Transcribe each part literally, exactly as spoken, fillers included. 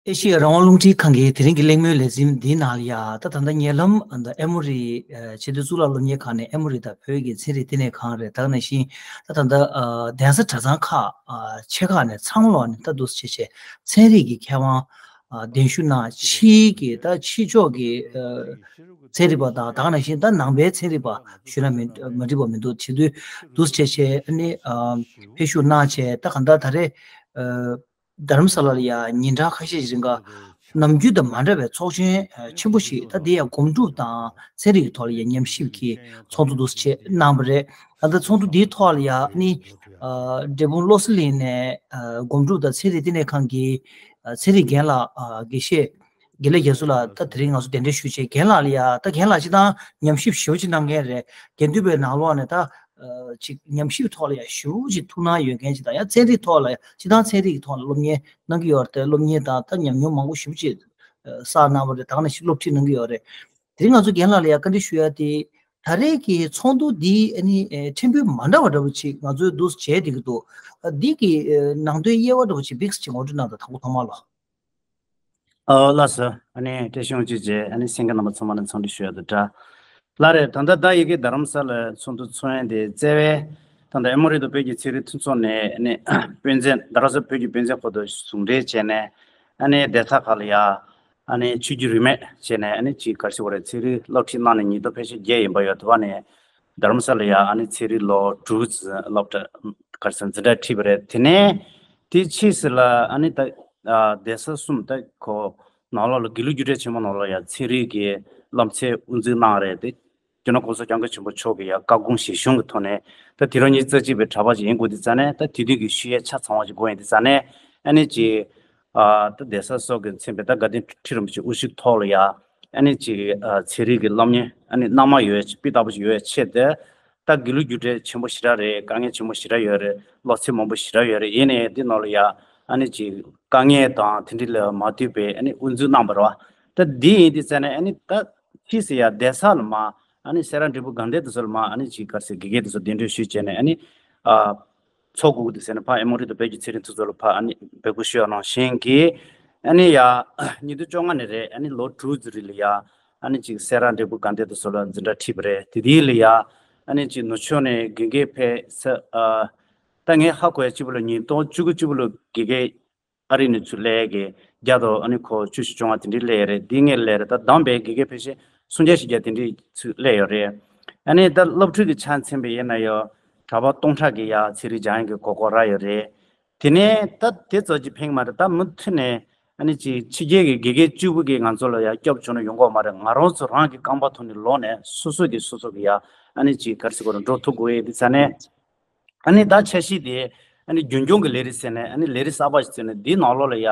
ཨེ་ཤི་ཡ་རང་དབང་རླུང་འཕྲིན་ཁང་གི་དེ་རིང་གི་གླེང་མོལ་ལས་རིམ་འདིའི་ནང་ལ་ཡ། ད་ད་ལྟ་ཉེ་ལམ་ཨ་ད་ཨེ་མོ་རི་ཨ་ཆེས་མཐོའི་གཙུག་ལག་སློབ་གཉེར་ཁང་ནས་ཨེ་མོ་རི་དང་བོད་ཀྱི་ཚན་རིག་བསྟི་གནས་ཁང་རེད། ད་ག་ནང་བཞིན་ད་ད་ལྟ་ཨ་གདན་ས་གྲྭ་ཚང་ཁག་ཨ་ཆེ་ཁག་ནས་ཚང་མ་ལོག་ནས་ད་འདུག་སེ་བྱས་བྱས་ཚན་རིག་གི་མཁས་དབང་ཨ་གདན་ཞུ་གནང་། ཕྱིའི་གི་ད་ཕྱི་ཕྱོགས་ཀྱི་ཨ་ཚན་རིག་པ་དང་ད་ག་ནང་བཞིན་ད་ནང་པའི་ཚན་རིག་པ་ཞུས་ན་མི་མ་འགྲིག་པ་མི་འདུག་བྱེད་དུས་འདུག་སེ་བྱས་བྱས་ཨ་ནི་ཨ་ཕེབས་བཞུགས་གནང་བྱས། ད་ག་ད་ད་རེས་ཨ། རྡ་རམ་ས་ལ་ལ་ཡ་ཉིན་གྲངས་ཁ་ཤས་ཤིག་རིང་ག་ནམ་རྒྱུན་དང་མ་འདྲ་བའི་ཚོགས་ཆེན་ཆེན་པོ་ཞིག་ད་དེ་ཡང་སྒོམ་སྒྲུབ་དང་ཚན་རིག་གི་ཐོག་ལ་ཡ་ཉམས་ཞིབ་ཀྱི་ཚོགས་འདུ་འདུག་སེ་གནང་བ་རེད། ད་ལྟ་ཚོགས་འདུ་འདིའི་ཐོག་ལ་ཡ་ནི་འབྲས་སྤུངས་བློ་གསལ་གླིང་ནས་སྒོམ་སྒྲུབ་དང་ཚན་རིག་བསྟི་གནས་ཁང་གི་ཚན་རིག་རྒན་ལགས་དགེ་བཤེས་དགེ་ལེགས་རྒྱ་མཚོ་ལགས་ད་དེ་རིང་ང་ཚོ་གདན་འདྲེན་ཞུས་བྱས། རྒན་ལགས་ལ་ཡ་ད་རྒན་ལགས་སྤྱིར་བཏང་ཉམས་ཞིབ་ཞེ་པོ་ཅིག་གནང་མཁན་རེད། དགེ་འདུན་པའི་ནང་ལོགས་ནས་ད། ཅིག་ཉམས་ཞིབ་ཐོག་ལ་ཡང་ཞེ་པོ་ཅིག་ཐུགས་སྣང་ཡོད་མཁན་ཅིག་དང་། ཡང་ཚན་རིག་ཐོག་ལ་ཡང་སྤྱིར་བཏང་ཚན་རིག་གི་ཐོག་ལ་སློབ་གཉེར་གནང་གི་ཡོད་རེད་དེ། སློབ་གཉེར་དང་ད་ཉམས་མྱོང་མང་པོ་ཞེ་པོ་ཅིག་བསགས་གནང་བ་རེད། ད་ག་ནང་བཞིན་སློབ་ཁྲིད་གནང་གི་ཡོད་རེད། དེ་རིང་ང་ཚོ་རྒན་ལགས་ལ་ཡང་བཀའ་འདྲི་ཞུ་ཡ་དེ། ད་རེས་ཀྱི་ཚོགས་འདུ་འདི་ཨ་ནི་ཕྲན་བུ་མ་འདྲ་བ་འདྲ་པོ་ཅིག་ང་ཚོས་འདུག་བྱས་བསྡད་ཀྱི་འདུག་འདི་གི་ནང་དོན་དབྱེ་བ་འདྲ་པོ་ཅིག་ཕིགས་ཅིག་ངོ་སྤྲོད་གནང་དང་། དང་པོ་ཐོག་མར་ལ། ཨོ་ལགས་སོ། ཨ་ནི་བཀྲ་ཤིས་དབང་ཕྱུག་རྗེ། ཨ་ནི་གསན་མཁན་རྣམ་པ་ཚང་མ་ལ་འཚམས་འདྲི་ཞུ་ཡ་དང་སྦྲགས། ལགས་རེད། ད་ལྟ་ད་ཡི་གེ་རྡ་རམ་ས་ལ་ཚོགས་འདུ་ཚོགས་ཡ་དེ་རྩ་བའི་ད་ལྟ་ཨེ་མོ་རི་དང་བོད་ཀྱི་ཚན་རིག་མཐུན་ཚོགས་ནས་ཨ་ནི་དཔེ་མཛོད་རྡ་རམ་ས་བོད་ཀྱི་དཔེ་མཛོད་ཁང་དང་ཟུང་འབྲེལ་བྱས་ནས། ཨ་ནི་བསྡད་ས་ཁག་ལ་ཡ་ཨ་ནི་ཆོས་བརྒྱུད་རིས་མེད་བྱས་ནས། ཨ་ནི་ཅིག་ག་རེ་ཟེར་དགོས་རེད། ཚན་རིག་སློབ་ཁྲིད་གནང་ནས་ཉིས་སྟོང་ཕལ་ཆེར་བརྒྱད་ཡིན་པ་ཡོད། དེ་བ་ནས་རྡ་རམ་ས་ལ་ཡ་ཨ་ནི་ཚན་རིག་ལོ་དྲུག་ཙམ་སློབ་གྲྭ་ག་རེ་ཟེར་འཛིན་གྲྭ་ཁྲིད་པ་རེད། དེ་ནས་དེ་ཕྱིས་སུ་ལ་ཨ་ནི་ད་ཨ་གདན་ས་གསུམ་ད་ཁོ་ནང་ལོགས་ལ་དགེ་ལུགས་རྒྱུགས་སྤྲོད་ཆེན་མོ་ནང་ལོགས་ཡ་ཚན་རིག་གི་སློབ་ཚན་དབུ་འཛུགས་གནང་རེད་དེ། སྤྱི་ནོར་༸གོང་ས་༸སྐྱབས་མགོན་ཆེན་པོ་མཆོག་གི་ཡ་བཀའ་དགོངས་གཞིར་བཟུང་གི་ཐོག་ནས། ད་དུས་རབས་ཉི་ཤུ་རྩ་གཅིག་པའི་གྲྭ་པ་ཅིག་ཡིན་དགོས་དུས་ཙ་ནས། ད་དེ་དུས་ཀྱི་ཤེས་ཡོན་ཆ་ཚང་བ་ཅིག་དགོས་ཡིན་དུས་ཙ་ནས། ཨ་ནི་ཅིག་ཨ་ད་གདན་ས་སོགས་ཀྱིས་མཚོན་པའི་ད་དགའ་ལྡན་ཁྲི་རིན་པོ་ཆེ་དབུ་བཞུགས་ཐོག་ལ་ཡ་ཨ་ནི་ཅིག་ཨ་ཚན་རིག་གི་སློབ་གཉེར་ཨ་ནི་རྣལ་མ་ཡོད་པའི་སྤུས་དག་པོ་ཞིག་ཡོད་པའི་ཆེད་དུ། ད་དགེ་ལུགས་རྒྱུགས་སྤྲོད་ཆེན་པོ་ཞེ་དྲག་རེད། དཀའ་ངལ་ཆེན་པོ་ཞེ་དྲག་ཡོད་རེད། སློབ་ཚན་མང་པོ་ཞེ་དྲག་ཡོད་རེད། ཡིན་ནའི་འདི་ནང་ལ་ཡ་ཨ་ནི་ཅིག་དཀའ་ངལ་དང་དེ་འདྲ་ལ་མ་ལྟོས་པའི་ཨ་ནི་དབུ་འཛུགས་གནང་བ་རེད་བ། ད་འདི་ཡིན་དུས་ཙ་ནས་ཨ་ནི་ད་ཕྱིས་སུ་ཡ་གདན་ས་ལ་མ་ཨ་ནི་སེ་ར་འབྲས་སྤུངས་དགའ་ལྡན་དུ་སོགས་ལ་མ་ཨ་ནི་ཅིག་ག་རེ་ཟེར་དགེ་རྒན་དུ་སོགས་གདན་འདྲེན་ཞུས་བྱས་ནས། ཨ་ནི་ཨ་ཚོགས་དགོས་ཀྱི་འདུག་ཟེར་ནས་ཕར་ཨེ་མོ་རི་དང་བོད་ཀྱི་ཚན་རིག་མཐུན་ཚོགས་ལ་ཕར་ཨ་ནི་འབོད་སྐུལ་ཞུས་པ་ནང་བཞིན་གྱི། ཨ་ནི་ཡ་ཉིས་སྟོང་བཅོ་ལྔ་ནས་རེད། ཨ་ནི་ལོ་དྲུག་ཙམ་རིང་ལ་ཡ་ཨ་ནི་ཅིག་སེ་ར་འབྲས་སྤུངས་དགའ་ལྡན་དུ་སོགས་ལ་འཛིན་གྲྭ་ཁྲིད་པ་རེད། དེ་དུས་ལ་ཡ་ཨ་ནི་ཅིག་ནུབ་ཕྱོགས་ནས་དགེ་རྒན་ཕེབས་ས། ཨ་ད་ངས་ཧ་གོ་ཡ་གཅིག་པུ་ལ་ཉིས་སྟོང་བཅུ་དགུ་བཅུ་བདུན་ལོ་དགེ་རྒན་ཨ་རི་ནས་ཚུར་སླེབས་ཡས་ཀྱི་བརྒྱ་དང་ཨ་ནི་ཁོ་བཅུ་བཞི་བཅོ་ལྔ་དེ་འདྲའི་སླེབས་ཡས་རེད། འདི་ངས་སླེབས་རེད། ད་བདམས་པའི་དགེ་རྒན་ཕལ་ཆེར་སུམ་བརྒྱ་བཞི་བརྒྱ་དེ་འདྲའི་ཚུར་སླེབས་ཡོད་རེད། ཨ་ནི་ད་སློབ་ཕྲུག་གི་ཆ་མཚོན་པ་ཡིན་ན་ཡང་གྲྭ་པ་སྟོང་ཕྲག་གི་ཡ་ཚན་རིག་སྦྱང་ཡས་ཀྱི་གོ་སྐབས་རག་ཡོད་རེད། དེ་ནས་ད་དེ་ཙམ་གྱིས་ཕན་གྱི་མ་རེད། ད་མུ་མཐུད་ནས་ཨ་ནི་ཅིག་ཕྱི་རྒྱལ་གྱི་དགེ་རྒན་གཅིག་པུ་གིས་ང་ཚོ་ལ་ཡ་སྐྱོབ་བྱུང་ན་ཡོང་གི་ཡོད་མ་རེད། ང་རང་ཚོ་རང་གི་རྐང་པ་ཐོག་ནས་ལོག་ནས་སོ་སོ་གིས་སོ་སོ་གི་ཡ་ཨ་ནི་ཅིག་ག་རེ་ཟེར་དགོས་རེད། འགྲོ་ཐུབ་དགོས་ཡས་དེ་ཙ་ནས། ཨ་ནི་ད་འཆར་གཞི་དེ་ཨ་ནི་རྒྱུན་སྐྱོང་གི་ལས་རིགས་ཟེར་ནས། ཨ་ནི་ལས་རིགས་གསར་པ་ཞིག་བཙུགས་ནས་འདིའི་ནང་ལོགས་ལ་ཡ་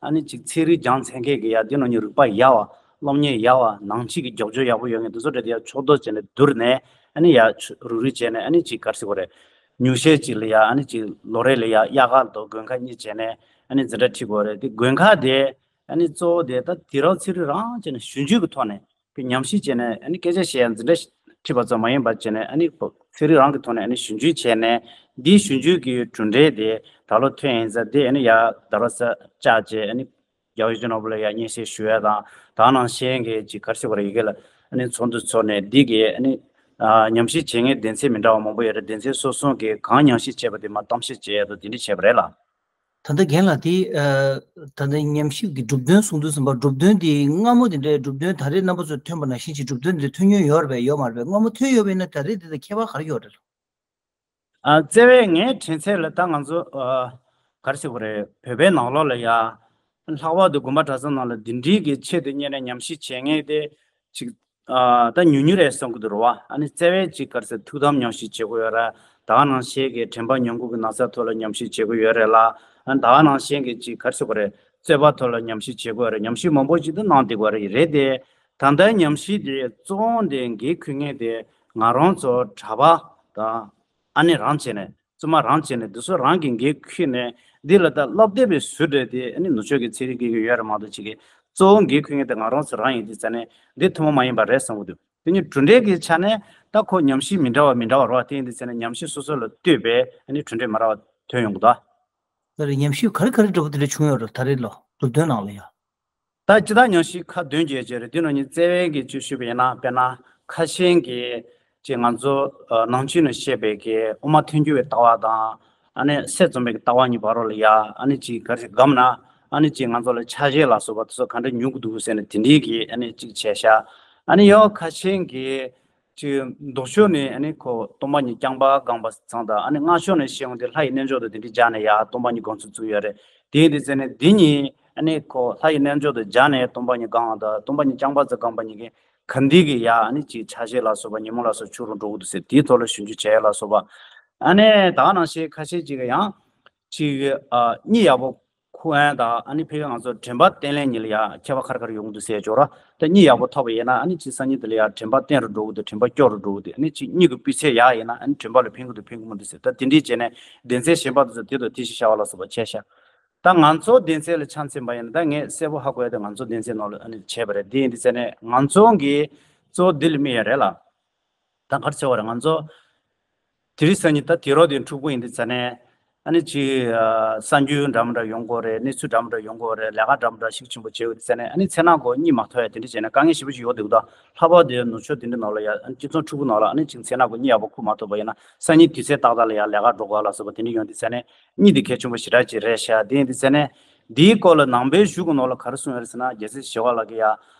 ཨ་ནི་ཅིག་ཚན་རིག་སྦྱང་ཚན་མཁན་གྱི་ཡ་འདི་ནང་ཉིད་རིག་པ་ཡག་པ། སློབ་གཉེར་ཡག་པ། ནང་ཆོས་ཀྱི་རྒྱབ་ལྗོངས་ཡག་པོ་ཡོད་མཁན་འདི་ཚོ་འདྲ་དེ་ཡ་ཕྱོགས་གཏོགས་བྱས་ནས་བསྡུར་ནས། ཨ་ནི་ཡ་རུག་རུག་བྱས་ནས་ཨ་ནི་ཅིག་ག་རེ་ཟེར་དགོས་རེད། ཉུང་ཤས་ཅིག་ལ་ཡ་ཨ་ནི་ཅིག་ལོ་རེ་ལ་ཡ་དབྱར་ཁ་དང་དགུན་ཁ་གཉིས་བྱས་ནས་ཨ་ནི་འཛིན་གྲྭ་ཁྲིད་དགོས་རེད། དེ་དགུན་ཁ་དེ་ཨ་ནི་གཙོ་བོ་དེ་ད་དུས་རབས་ཚན་རིག་རང་བྱས་ནས་ཞིབ་འཇུག་གི་ཐོག་ནས། གི་ཉམས་ཞིབ་བྱས་ནས། ཨ་ནི་སྐད་ཆ་བཤད་ཡ་འཛིན་གྲྭ་ཁྲིད་པ་ཙམ་མ་ཡིན་པ་བྱས་ནས། ཨ་ནི་ཚན་རིག་རང་གི་ཐོག་ནས་ཨ་ནི་ཞིབ་འཇུག་བྱས་ནས། འདིའི་ཞིབ་འཇུག་གི་གྲུབ་འབྲས་དེ་ད་ལོ་ཐོན་ཡིན་ཙང་། དེ་ཨ་ནི་ཡ་རྡ་རམ་ས་བཅར་བྱས། ཨ་ནི་རྒྱལ་བ་ཡིད་བཞིན་ནོར་བུ་ལ་ཡ་སྙན་སེང་ཞུ་ཡ་དང་། ད་ནང་བཞིན་གྱི་ཅིག་ག་རེ་ཟེར་དགོས་རེད། ཡི་གེ་ལ་ཨ་ནི་ཚོགས་འདུ་ཚོགས་ནས། འདི་གི་ཨ་ནི་ཨ་ཉམས་ཞིབ་བྱེད་མཁན་སྡེ་ཚན་མི་འདྲ་བ་མང་པོ་ཡོད་རེད། སྡེ་ཚན་སོ་སོ་གིས་གང་ཉམས་ཞིབ་བྱས་པ་དེ་མར་གཏམ་བཤད་བྱེད་ཡ་དང་དེ་འདྲ་བྱས་པ་རེད་ལགས། ད་ལྟ་རྒན་ལགས་དེ་ཨ་ད་ལྟ་ཉམས་ཞིབ་ཀྱི་གྲུབ་དོན་གསུང་དུས་ཙམ་པ། གྲུབ་དོན་དེ་སྔ་མོ་དེ་འདྲའི་གྲུབ་དོན། ད་རེས་རྣམ་པ་ཚོས་ཐོན་པ་ནང་བཞིན་གྱི་གྲུབ་དོན་དེ་ཐོན་མྱོང་ཡོད་རེད་པས། ཡོད་མ་རེད་པས། སྔ་མོ་ཐོན་ཡོད་པ་ཡིན་ན་ད་རེས་དེ་དང་ཁྱད་པར་ག་རེ་ཡོད་རེད། ཨ་རྩ་བའི་ངའི་དྲན་ཚད་ལ་ད་ང་ཚོ་ཨ་ག་རེ་ཟེར་དགོས་རེད། བོད་པའི་ནང་ལོགས་ལ་ཡ་ལྷག་པར་དུ་དགོན་པ་གྲྭ་ཚང་ནང་ལ་འདི་འདྲའི་གི་ཆེད་དུ་གཉེར་ནས་ཉམས་ཞིབ་བྱེད་མཁན་དེ་ཅིག་ཨ་ད་ཉུང་ཉུང་རེད་བསམ་གྱི་འདུག་རེད་བ། ཨ་ནི་རྩ་བའི་ཅིག་ག་རེ་ཟེར། ཐུགས་དམ་ཉམས་ཞིབ་བྱེད་དགོས་ཡོད་རེད། ད་ག་ནང་བཞིན་གྱི་དྲན་པ་ཉམས་རྒུད་ཀྱི་ན་ཚ་ཐོག་ལ་ཉམས་ཞིབ་བྱེད་དགོས་ཡོད་རེད་ལ། ཨ་ནི་ད་ག་ནང་བཞིན་གྱི་ཅིག་ག་རེ་ཟེར་དགོས་རེད། རྩོད་པ་ཐོག་ལ་ཉམས་ཞིབ་བྱེད་དགོས་ཡོད་རེད། ཉམས་ཞིབ་མང་པོ་ཅིག་ཏུ་གནང་བསྡད་དགོས་རེད། རེད་དེ། ད་ལྟའི་ཉམས་ཞིབ་དེ་གཙོ་བོ་དེ་འགན་འཁུར་མཁན་དེ་ང་རང་ཚོ་གྲྭ་པ་དང་། ཨ་ནི་རང་བྱས་ནས། བཙུན་མ་རང་བྱས་ནས། འདི་ཚོ་རང་གིས་འགན་འཁུར་ནས། འདི་ལ་ད་སློབ་དེབ་པའི་ཟུར་རེད་དེ། ཨ་ནི་ནུབ་ཕྱོགས་ཀྱི་ཚན་རིག་གི་ཡོད་རེད་མ་གཏོགས། ཅིག་གི་གཙོ་བོ་འགན་འཁུར་མཁན་དེ་ང་རང་ཚོ་རང་ཡིན་དུས་ཙ་ནས། འདི་ཐུན་མོང་མ་ཡིན་པ་རེད་བསམ་གྱི་འདུག་དེ་ནི་གྲུབ་འབྲས་ཀྱི་ཆ་ནས་ད་ཁོ་ཉམས་ཞིབ་མི་འདྲ་བ་མི་འདྲ་བ་རེད་བ། དེ་ཡིན་དུས་ཙ་ནས་ཉམས་ཞིབ་སོ་སོ་ལ་ལྟོས་པའི་ཨ་ནི་གྲུབ་འབྲས་མ་འདྲ་བ་ཐོན་ཡོང་གི་འདུག་ད་རེས་ཉམས་ཞིབ་ག་རེ་ག་རེ་འདྲ་པོ་དེ་འདྲ་བྱུང་ཡོད་རེད། ད་རེས་ལོ་གྲུབ་དོན་ནང་ལ་ཡ། ད་ཅི་ལྟར་ཉམས་ཞིབ་ཁག་བདུན་བརྒྱད་ཅིག་རེད། དེ་ནང་ནས་རྩ་བའི་གི་ཅིག་ཞུས་པ་ཡིན་ན། དཔེར་ན་ཁ་ཆེམས་ཀྱི་ཅིག་ང་ཚོ་ཨ་ནང་ཆོས་ནས་བཤད་པའི་གི་དབུ་མ་ཐལ་འགྱུར་བའི་ལྟ་བ་དང་། ཨ་ནི་སེམས་ཙམ་པའི་གི་ལྟ་བ་གཉིས་བར་ལ་ཡ་ཨ་ནི་ཅིག་ག་རེ་སྒམ་ན་ཨ་ནི་ཅིག་ང་ཚོ་ལ་ཆ་ཤས་ལ་སོགས་པ་དེ་ཚོ་ག་འདྲ་ཉུང་གི་འདུག་ཟེར་ནས་དེ་འདྲའི་གི་ཨ་ནི་ཅིག་བྱས་ཤག་ཨ་ནི་ཡང་ཁ་ཆེམས་ཀྱི་ཅིག་ལྡོག་ཕྱོགས་ནས་ཨ་ནི་ཁོ་སྟོང་པ་ཉིད་རྐྱང་པ་སྒོམ་པ་ཚང་དང་། ཨ་ནི་སྔགས་ཕྱོགས་ནས་བཤད་ཡོང་དུས་ལྷ་ཡི་རྣལ་འབྱོར་དང་དེ་འདྲའི་སྦྱར་ནས་ཡ་སྟོང་པ་ཉིད་སྒོམ་ཚུལ་བཙུགས་ཡོད་རེད། དེ་ཡིན་དུས་ཙ་ནས་འདི་གཉིས་ཨ་ནི་ཁོ་ལྷ་ཡི་རྣལ་འབྱོར་དང་སྦྱར་ནས་སྟོང་པ་ཉིད་སྒོམ་པ་དང་སྟོང་པ་ཉིད་རྐྱང་པ་ཙམ་སྒོམ་པ་གཉིས་ཀའི་ག་འདི་གི་ཡ་ཨ་ནི་ཅིག་ཆ་ཤས་ལ་སོགས་པ་ཉོན་མོངས་ལ་སོགས་ཆུང་རུ་འགྲོ་གི་འདུག་ཟེར། དེའི་ཐོག་ལ་ཞིབ་འཇུག་བྱས་ཡོད་ལ་སོགས་པ། ཨ་ནི་ད་ག་ནང་བཞིན་ཁ་ཤས་ཅིག་གི་ཡང་ཅིག་ཨ་གཉིད་ཡག་པོ་ཁུག་ཡ་དང་། ཨ་ནི་ཕ་གི་ང་ཚོ་དྲན་པ་བརྟན་ལེན་གཉིས་ལ་ཡ་ཁྱད་པར་ག་རེ་ག་རེ་ཡོང་གི་འདུག་ཟེར་ཅོག་ར། ད་གཉིད་ཡག་པོ་ཐོབ་པ་ཡིན་ན་ཨ་ནི་ཅིག་སང་ཉིན་དེ་ལ་ཡ་དྲན་པ་བརྟན་རུ་འགྲོ་གི་འདུག་དྲན་པ་སྐྱོ་རུ་འགྲོ་གི་འདུག་ཨ་ནི་ཅིག་གཉིད་ཀྱི་སྤུས་ཚད་ཡག་ཡིན་ན་ཨ་ནི་དྲན་པ་ལ་ཕན་གི་འདུག་ཕན་གི་མི་འདུག་ཟེར། ད་དེ་འདྲའི་བྱས་ནས་སྡེ་ཚན་གཞན་པ་དེ་ཚོ་དེ་དང་དེ་བཞིན་བྱ་བ་ལ་སོགས་པ་བྱས་ཤག་ད་ང་ཚོ་སྡེ་ཚན་ལ་ཆ་མཚོན་པ་ཡིན་ན། ད་ངས་གསལ་པོ་ཧ་གོ་ཡ་དེ་ང་ཚོ་སྡེ་ཚན་ནང་ལ་ཨ་ནི་བྱས་པ་རེད། དེ་ཡིན་དུས་ཙ་ནས་ང་ཚོ་གིས་གཙོ་བོ་འདི་ལ་དམིགས་ཡ་རེད་ལ། ད་ག་རེ་ཟེར་བ་རེད། ང་ཚོ་དེ་རིང་སང་ཉིན་ད་དུས་རབས་འདི་འཁྲུག་པོ་ཡིན་དུས་ཙ་ནས་ཨ་ནི་ཅིག་ཨ་གསར་འགྱུར་འདྲ་མི་འདྲ་ཡོང་གི་ཡོད་རེད། གནས་ཚུལ་འདྲ་མི་འདྲ་ཡོང་གི་ཡོད་རེད། ལས་ཀ་འདྲ་མི་འདྲ་ཤུགས་ཆེན་པོ་བྱེད་ཡོད་དུས་ཙ་ནས་ཨ་ནི་མཚན་ནག་གོ་གཉིད་མ་ཐོབ་ཡ་དེ་འདྲ་བྱས་ནས་དཀའ་ངལ་ཞེ་པོ་ཅིག་ཡོང་བསྡད་ཀྱི་འདུག་ད་ལྷག་པར་དུ་ནུབ་ཕྱོགས་དེ་འདྲ་ནང་ལ་ཡ་ཨ་ནི་སྤྱི་ཚོགས་འཁྲུག་པོ་ནང་ལ་ཨ་ནི་ཅིག་མཚན་ནག་གོ་གཉིད་ཡག་པོ་ཁུག་མ་ཐུབ་པ་ཡིན་ན་སང་ཉིན་དུས་ཚོད་ཏག་ཏག་ལ་ཡ་ལས་ཀ་འགྲོ་དགོས་ལ་སོགས་པ་དེ་འདྲ་ཡོང་དུས་ཙ་ནས་གཉིད་དེ་གལ་ཆེན་པོ་ཞེ་དྲག་ཅིག་རེད་ཤག་དེ་ཡིན་དུས་ཙ་ནས་འདིའི་སྐོར་ལ་ནང་པའི་གཞུང་གི་ནང་ལ་ག་རེ་གསུངས་ཡོད་རེད་ཟེར་ན། རྒྱལ་སྲས་ཞི་བ་ལྷ་གིས་ཡ་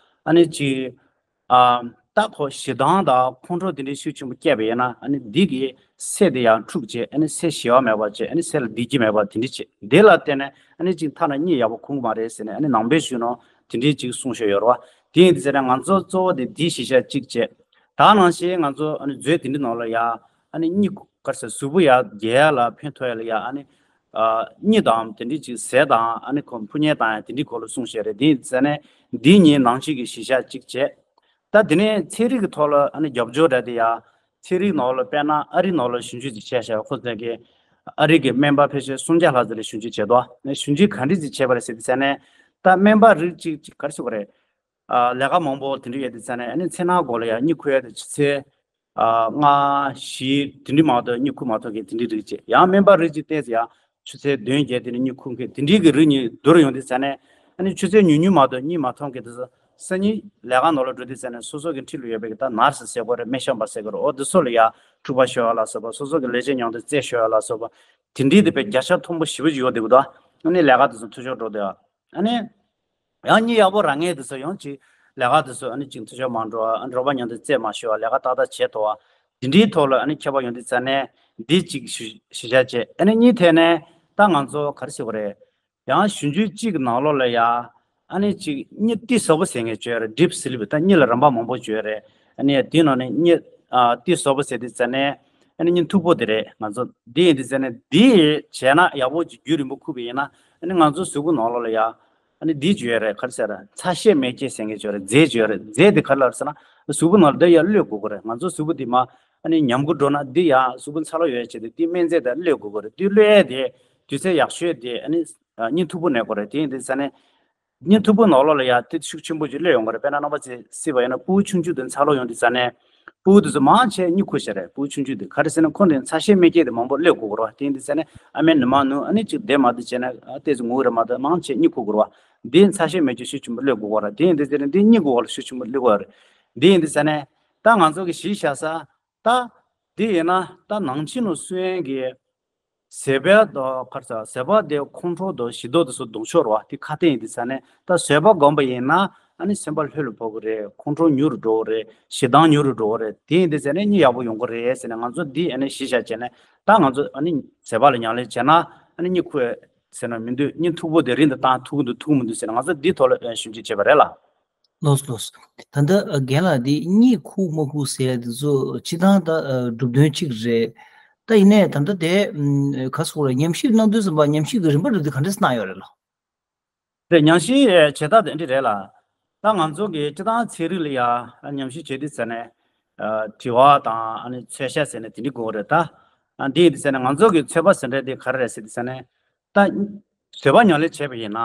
ཨ་ནི་ཅིག་ཨ་ད་ཁོ་ཞེ་སྡང་དང་ཁོང་ཁྲོ་དེ་འདྲའི་ཤུགས་ཆེན་པོ་སྐྱེས་པ་ཡིན་ན་ཨ་ནི་འདི་གིས་སེམས་དེ་ཡང་འཁྲུགས་བྱས། ཨ་ནི་སེམས་ཞི་བ་མེད་པ་བྱས། ཨ་ནི་སེམས་ལ་བདེ་སྐྱིད་མེད་པ་དེ་འདྲ་བྱས། འདི་ལ་བརྟེན་ནས་ཨ་ནི་ཅིག་ཐ་ན་གཉིད་ཡག་པོ་ཁུག་མ་རེད་ཟེར་ནས་ཨ་ནི་ནང་པའི་གཞུང་ནང་དེ་འདྲའི་ཅིག་གསུངས་བཞག་ཡོད་རེད་བ། དེ་ཡིན་དུས་ཙ་ན་ང་ཚོ་གཙོ་བོ་དེ་འདི་གཞི་བཞག་གཅིག་བྱས། ད་ནང་བཞིན་ང་ཚོ་ཨ་ནི་མཛོད་དེ་འདྲའི་ནང་ལ་ཡ་ཨ་ནི་གཉིད་ག་རེ་ཟེར་གཟུགས་པོ་ཡ་རྒྱས་ཡ་ལ་ཕན་ཐོགས་ཡ་ལ་ཡ་ཨ་ནི་ཨ་གཉིད་དང་དེ་འདྲའི་ཅིག་ཟས་དང་ཨ་ནི་ཁོ་འཕུར་མཉེ་བཏང་ཡ་དེ་འདྲའི་སྐོར་ལ་གསུངས་བཞག་རེད། དེ་ཡིན་དུས་ཙ་ན་འདི་གཉིས་ནང་བཞིན་གྱི་གཞི་བཞག་གཅིག་བྱས། ད་དེ་ནས་ཚན་རིག་གི་ཐོག་ལ་ཨ་ནི་རྒྱབ་སྐྱོར་རག་དེ་ཡ། ཚན་རིག་ནང་ལ་དཔེར་ན་ཨ་རི་ནང་ལ་ཞིབ་འཇུག་ཅིག་བྱས་ཤག་ཁོ་ཚོས་ཀྱི་ཨ་རི་གི་སྨན་པ་ཕལ་ཆེར་སུམ་བརྒྱ་ལྷག་ཙམ་ལ་ཞིབ་འཇུག་བྱས་འདུག་ཨ་ནི་ཞིབ་འཇུག་ག་འདྲ་ཅིག་བྱས་པ་རེད་ཟེར་དུས་ཙ་ན། ད་སྨན་པ་རིགས་གཅིག་ཅིག་ག་རེ་ཟེར་དགོས་རེད། ཨ་ལས་ཀ་མང་པོ་དེ་འདྲ་ཡོད་དུས་ཙ་ན་ཨ་ནི་མཚན་ནག་གོ་ལ་ཡ་གཉིད་ཁུག་ཡ་དེ་ཆུ་ཚོད་ཨ་ལྔ་བཞི་དེ་འདྲ་མ་གཏོགས་གཉིད་ཁུག་མ་ཐུབ་མཁན་དེ་འདྲའི་རིགས་ཅིག་ཡང་སྨན་པ་རིགས་གཅིག་བལྟས་ཙང་ཡ་ཆུ་ཚོད་བདུན་བརྒྱད་དེ་ནས་གཉིད་ཁུག་མཁན་དེ་འདྲའི་གི་རིགས་གཉིས་བསྡུར་ཡོང་དུས་ཙ་ན། ཨ་ནི་ཆུ་ཚོད་ཉུང་ཉུང་མ་གཏོགས་གཉིད་མ་ཐུབ་མཁན་དེ་ཚོ་སང་ཉིན་ལས་ཀ་ནང་ལ་འགྲོ་དུས་ཙ་ན་སོ་སོ་གི་འཁྲིས་ལ་ཡོད་པའི་གི་ད་ནར་སི་ཟེར་དགོས་རེད། སྨན་ཞབས་པ་ཟེར་དགོས་རེད། འོ་དེ་ཚོ་ལ་ཡ་འཁྲུག་པ་ཤོར་ཡ་ལ་སོགས་པ། སོ་སོ་གི་ལས་བྱེད་མཉམ་དུ་རྩོད་ཤོར་ཡ་ལ་སོགས་པ། དེ་འདྲའི་དེ་དཔེ་བརྒྱ་ཆ་མཐོན་པོ་ཞེ་པོ་ཅིག་ཡོད་བསྡད་ཀྱི་འདུག་ཨ་ནི་ལས་ཀ་དེ་ཚོ་འཐུས་ཤོར་འགྲོ་བསྡད་ཡ། ཨ་ནི། ཡང་གཉིད་ཡག་པོ་རག་མཁན་དེ་ཚོ་ཡང་ཅིག་ལས་ཀ་དེ་ཚོ་ཨ་ནི་ཅིག་འཐུས་ཤོར་མ་འགྲོ་བ། ཨ་ནི་རོགས་པ་མཉམ་དུ་རྩོད་མ་ཤོར་བ། ལས་ཀ་ཏག་ཏག་བྱེད་ཐུབ་པ། དེ་འདྲའི་ཐོག་ལ་ཨ་ནི་ཁྱད་པར་ཡོང་དུས་ཙ་ན་འདི་གཅིག་གཞི་གཞི་བཞག་བྱས། ཨ་ནི་གཉིས་ཐད་ནས་ད་ང་ཚོ་ག་རེ་ཟེར་དགོས་རེད། ཡང་ཞིབ་འཇུག་གཅིག་གི་ནང་ལོགས་ལ་ཡ་ཨ་ནི་ཅིག་གཉིད་གཏིང་ཟབ་པོ་ཟེར་མཁན་ཅིག་ཡོད་རེད། ཌིབ་སི་ལིབ། ད་གཉིད་ལ་རིམ་པ་མང་པོ་ཅིག་ཡོད་རེད། ཨ་ནི་དེའི་ནང་ནས་གཉིད་ཨ་གཏིང་ཟབ་པོ་ཟེར་དུས་ཙ་ན་ཨ་ནི་གཉིད་མཐུག་པོ་དེ་རེད། ང་ཚོ་འདི་ཡིན་དུས་ཙ་ན་འདི་བྱས་ན་ཡག་པོ་ཅིག་རྒྱུན་རིང་པོ་ཁུག་པ་ཡིན་ན་ཨ་ནི་ང་ཚོ་གཟུགས་པོ་ནང་ལོགས་ལ་ཡ། ཨ་ནི་འདི་ཅིག་ཡོད་རེད། ག་རེ་ཟེར། ཚ་ཤས་མེད་ཅེས་ཟེར་མཁན་ཅིག་ཡོད་རེད། རྫས་ཅིག་ཡོད་རེད། རྫས་དེ་ག་རེ་ལབ་ཟེར་ན་གཟུགས་པོ་ནང་ལ་འདི་ཡར་གློད་དགོས་ཀྱི་རེད། ང་ཚོ་གཟུགས་པོ་འདི་མར་ཨ་ནི་ཉམས་རྒུད་འགྲོ་ན་འདི་ཡང་གཟུགས་པོ་འཚར་ལོངས་ཡོང་ཡ་ཆེད་དུ་འདི་སྨན་རྫས་དེ་གློད་དགོས་ཀྱི་རེད། འདི་གློད་ཡ་དེ་དུས་ཚོད་ཡག་ཤོས་དེ་ཨ་ནི་གཉིད་མཐུག་པོ་ནས་དགོས་རེད། དེ་ཡིན་དུས་ཙ་ན་གཉིད་མཐུག་པོ་ནང་ལོགས་ལ་ཡ་དེ་ཤུགས་ཆེན་པོ་ཅིག་གློད་ཡོང་གི་རེད། དཔེར་ན་རྣམ་པ་ཚོས་གཟིགས་པ་ཡིན་ན་ཕྲུ་གུ་ཆུང་ཆུང་དེ་འཚར་ལོངས་ཡོང་དུས་ཙ་ན་ཕྲུ་གུ་དེ་ཚོ་མང་ཆེ་གཉིད་ཁུག་ཤག་རེད། ཕྲུ་གུ་ཆུང་ཆུང་དེ་ག་རེ་ཟེར་ན་ཁོ་ནི་ཚ་ཤས་མེད་མཁན་དེ་མང་པོ་གློད་དགོས་ཀྱི་རེད། དེ་ཡིན་དུས་ཙ་ན་ཨ་མའི་ནུ་མ་ནུ་ཨ་ནི་ཅིག་བསྡད་མ་བསྡད་བྱས་ན་ཨ་ཏོག་ཙམ་ངུ་རེད་མ་གཏོགས་མང་ཆེ་གཉིད་ཁུག་དགོས་རེད་བ། འདི་ཚ་ཤས་མེད་ཅིག་ཤུགས་ཆེན་པོ་གློད་དགོས་ཀྱི་རེད། དེ་ཡིན་དུས་ཙ་ན་འདི་གཉིད་ཁུག་དགོས་ལ་ཤུགས་ཆེན་པོ་གློད་དགོས་རེད། དེ་ཡིན་དུས་ཙ་ན་ད་ང་ཚོ་གི་གཞི་བཞག་ས་ད་འདི་ཡིན་ན་ད་ནང་ཆོས་ནང་གསུང་ཡན་གྱི་ཟད་པ་དང་ག་རེ་ཟེར། ཟད་པ་དེ་ཁོང་ཁྲོ་དང་ཞི་ལྡོག་དེ་ཚོ་ལྡོག་ཕྱོགས་རེད་བ། དེ་ཁ་གཏད་ཡིན་དུས་ཙ་ན་ད་བཟོད་པ་སྒོམ་པ་ཡིན་ན་ཨ་ནི་སེམས་པ་ལྷོད་ལ་ཕོག་གི་རེད། ཁོང་ཁྲོ་ཉུང་རུ་འགྲོ་གི་རེད། ཞེ་སྡང་ཉུང་རུ་འགྲོ་གི་རེད། དེ་ཡིན་དུས་ཙ་ན་གཉིད་ཡག་པོ་ཡོང་གི་རེད་ཟེར་ནས་ང་ཚོ་འདི་ཨ་ནི་གཞི་བཞག་བྱས་ནས་ད་ང་ཚོ་ཨ་ནི་བཟོད་པ་ལ་ཉམས་ལེན་བྱས་ན་ཨ་ནི་གཉིད་ཁུག་ཟེར་ན་མི་འདུག་གཉིད་མཐུག་པོ་དེ་རིང་དུ་བཏང་ཐུབ་ཀྱི་འདུག་ཐུབ་ཀྱི་མི་འདུག་ཟེར་ནས་ང་ཚོ་འདིའི་ཐོག་ལ་ཞིབ་འཇུག་བྱས་པ་རེད་ལ། ལགས་སོ་ལགས་སོ། ད་ལྟ་རྒན་ལགས་འདི་གཉིད་ཁུག་མ་ཁུག་ཟེར་ཡ་འདི་ཚོ་སྤྱིར་བཏང་ད་གྲུབ་དོན་གཅིག་རེད། ད་ཡིན་ནའི་ད་ལྟ་དེ་ག་སོགས་རེད། ཉམས་ཞིབ་གནང་དུས་ཙམ་པ་ཉམས་ཞིབ་ཀྱི་རིམ་པ་འདི་ག་འདྲས་གནང་ཡོད་རེད་ལགས། རེད། ཉམས་ཞིབ་བྱེད་སྟངས་དེ་འདྲ་རེད་ལ། ད་ང་ཚོ་གི་སྤྱིར་བཏང་ཚན་རིག་ལ་ཡ་ཉམས་ཞིབ་བྱེད་དུས་ཟེར་ནས་དྲི་བ་དང་ཨ་ནི་ཚོད་བཤད་ཟེར་ནས་དེ་འདྲ་དགོས་རེད་ད། འདི་ཡིན་དུས་ཟེར་ནས་ང་ཚོ་གི་ཚོད་དཔག་ཟེར་འདྲ་དེ་ག་རེ་རེད་ཟེར་དུས་ཟེར་ནས། ད་བཟོད་པ་ཉམས་ལེན་བྱས་པ་ཡིན་ན།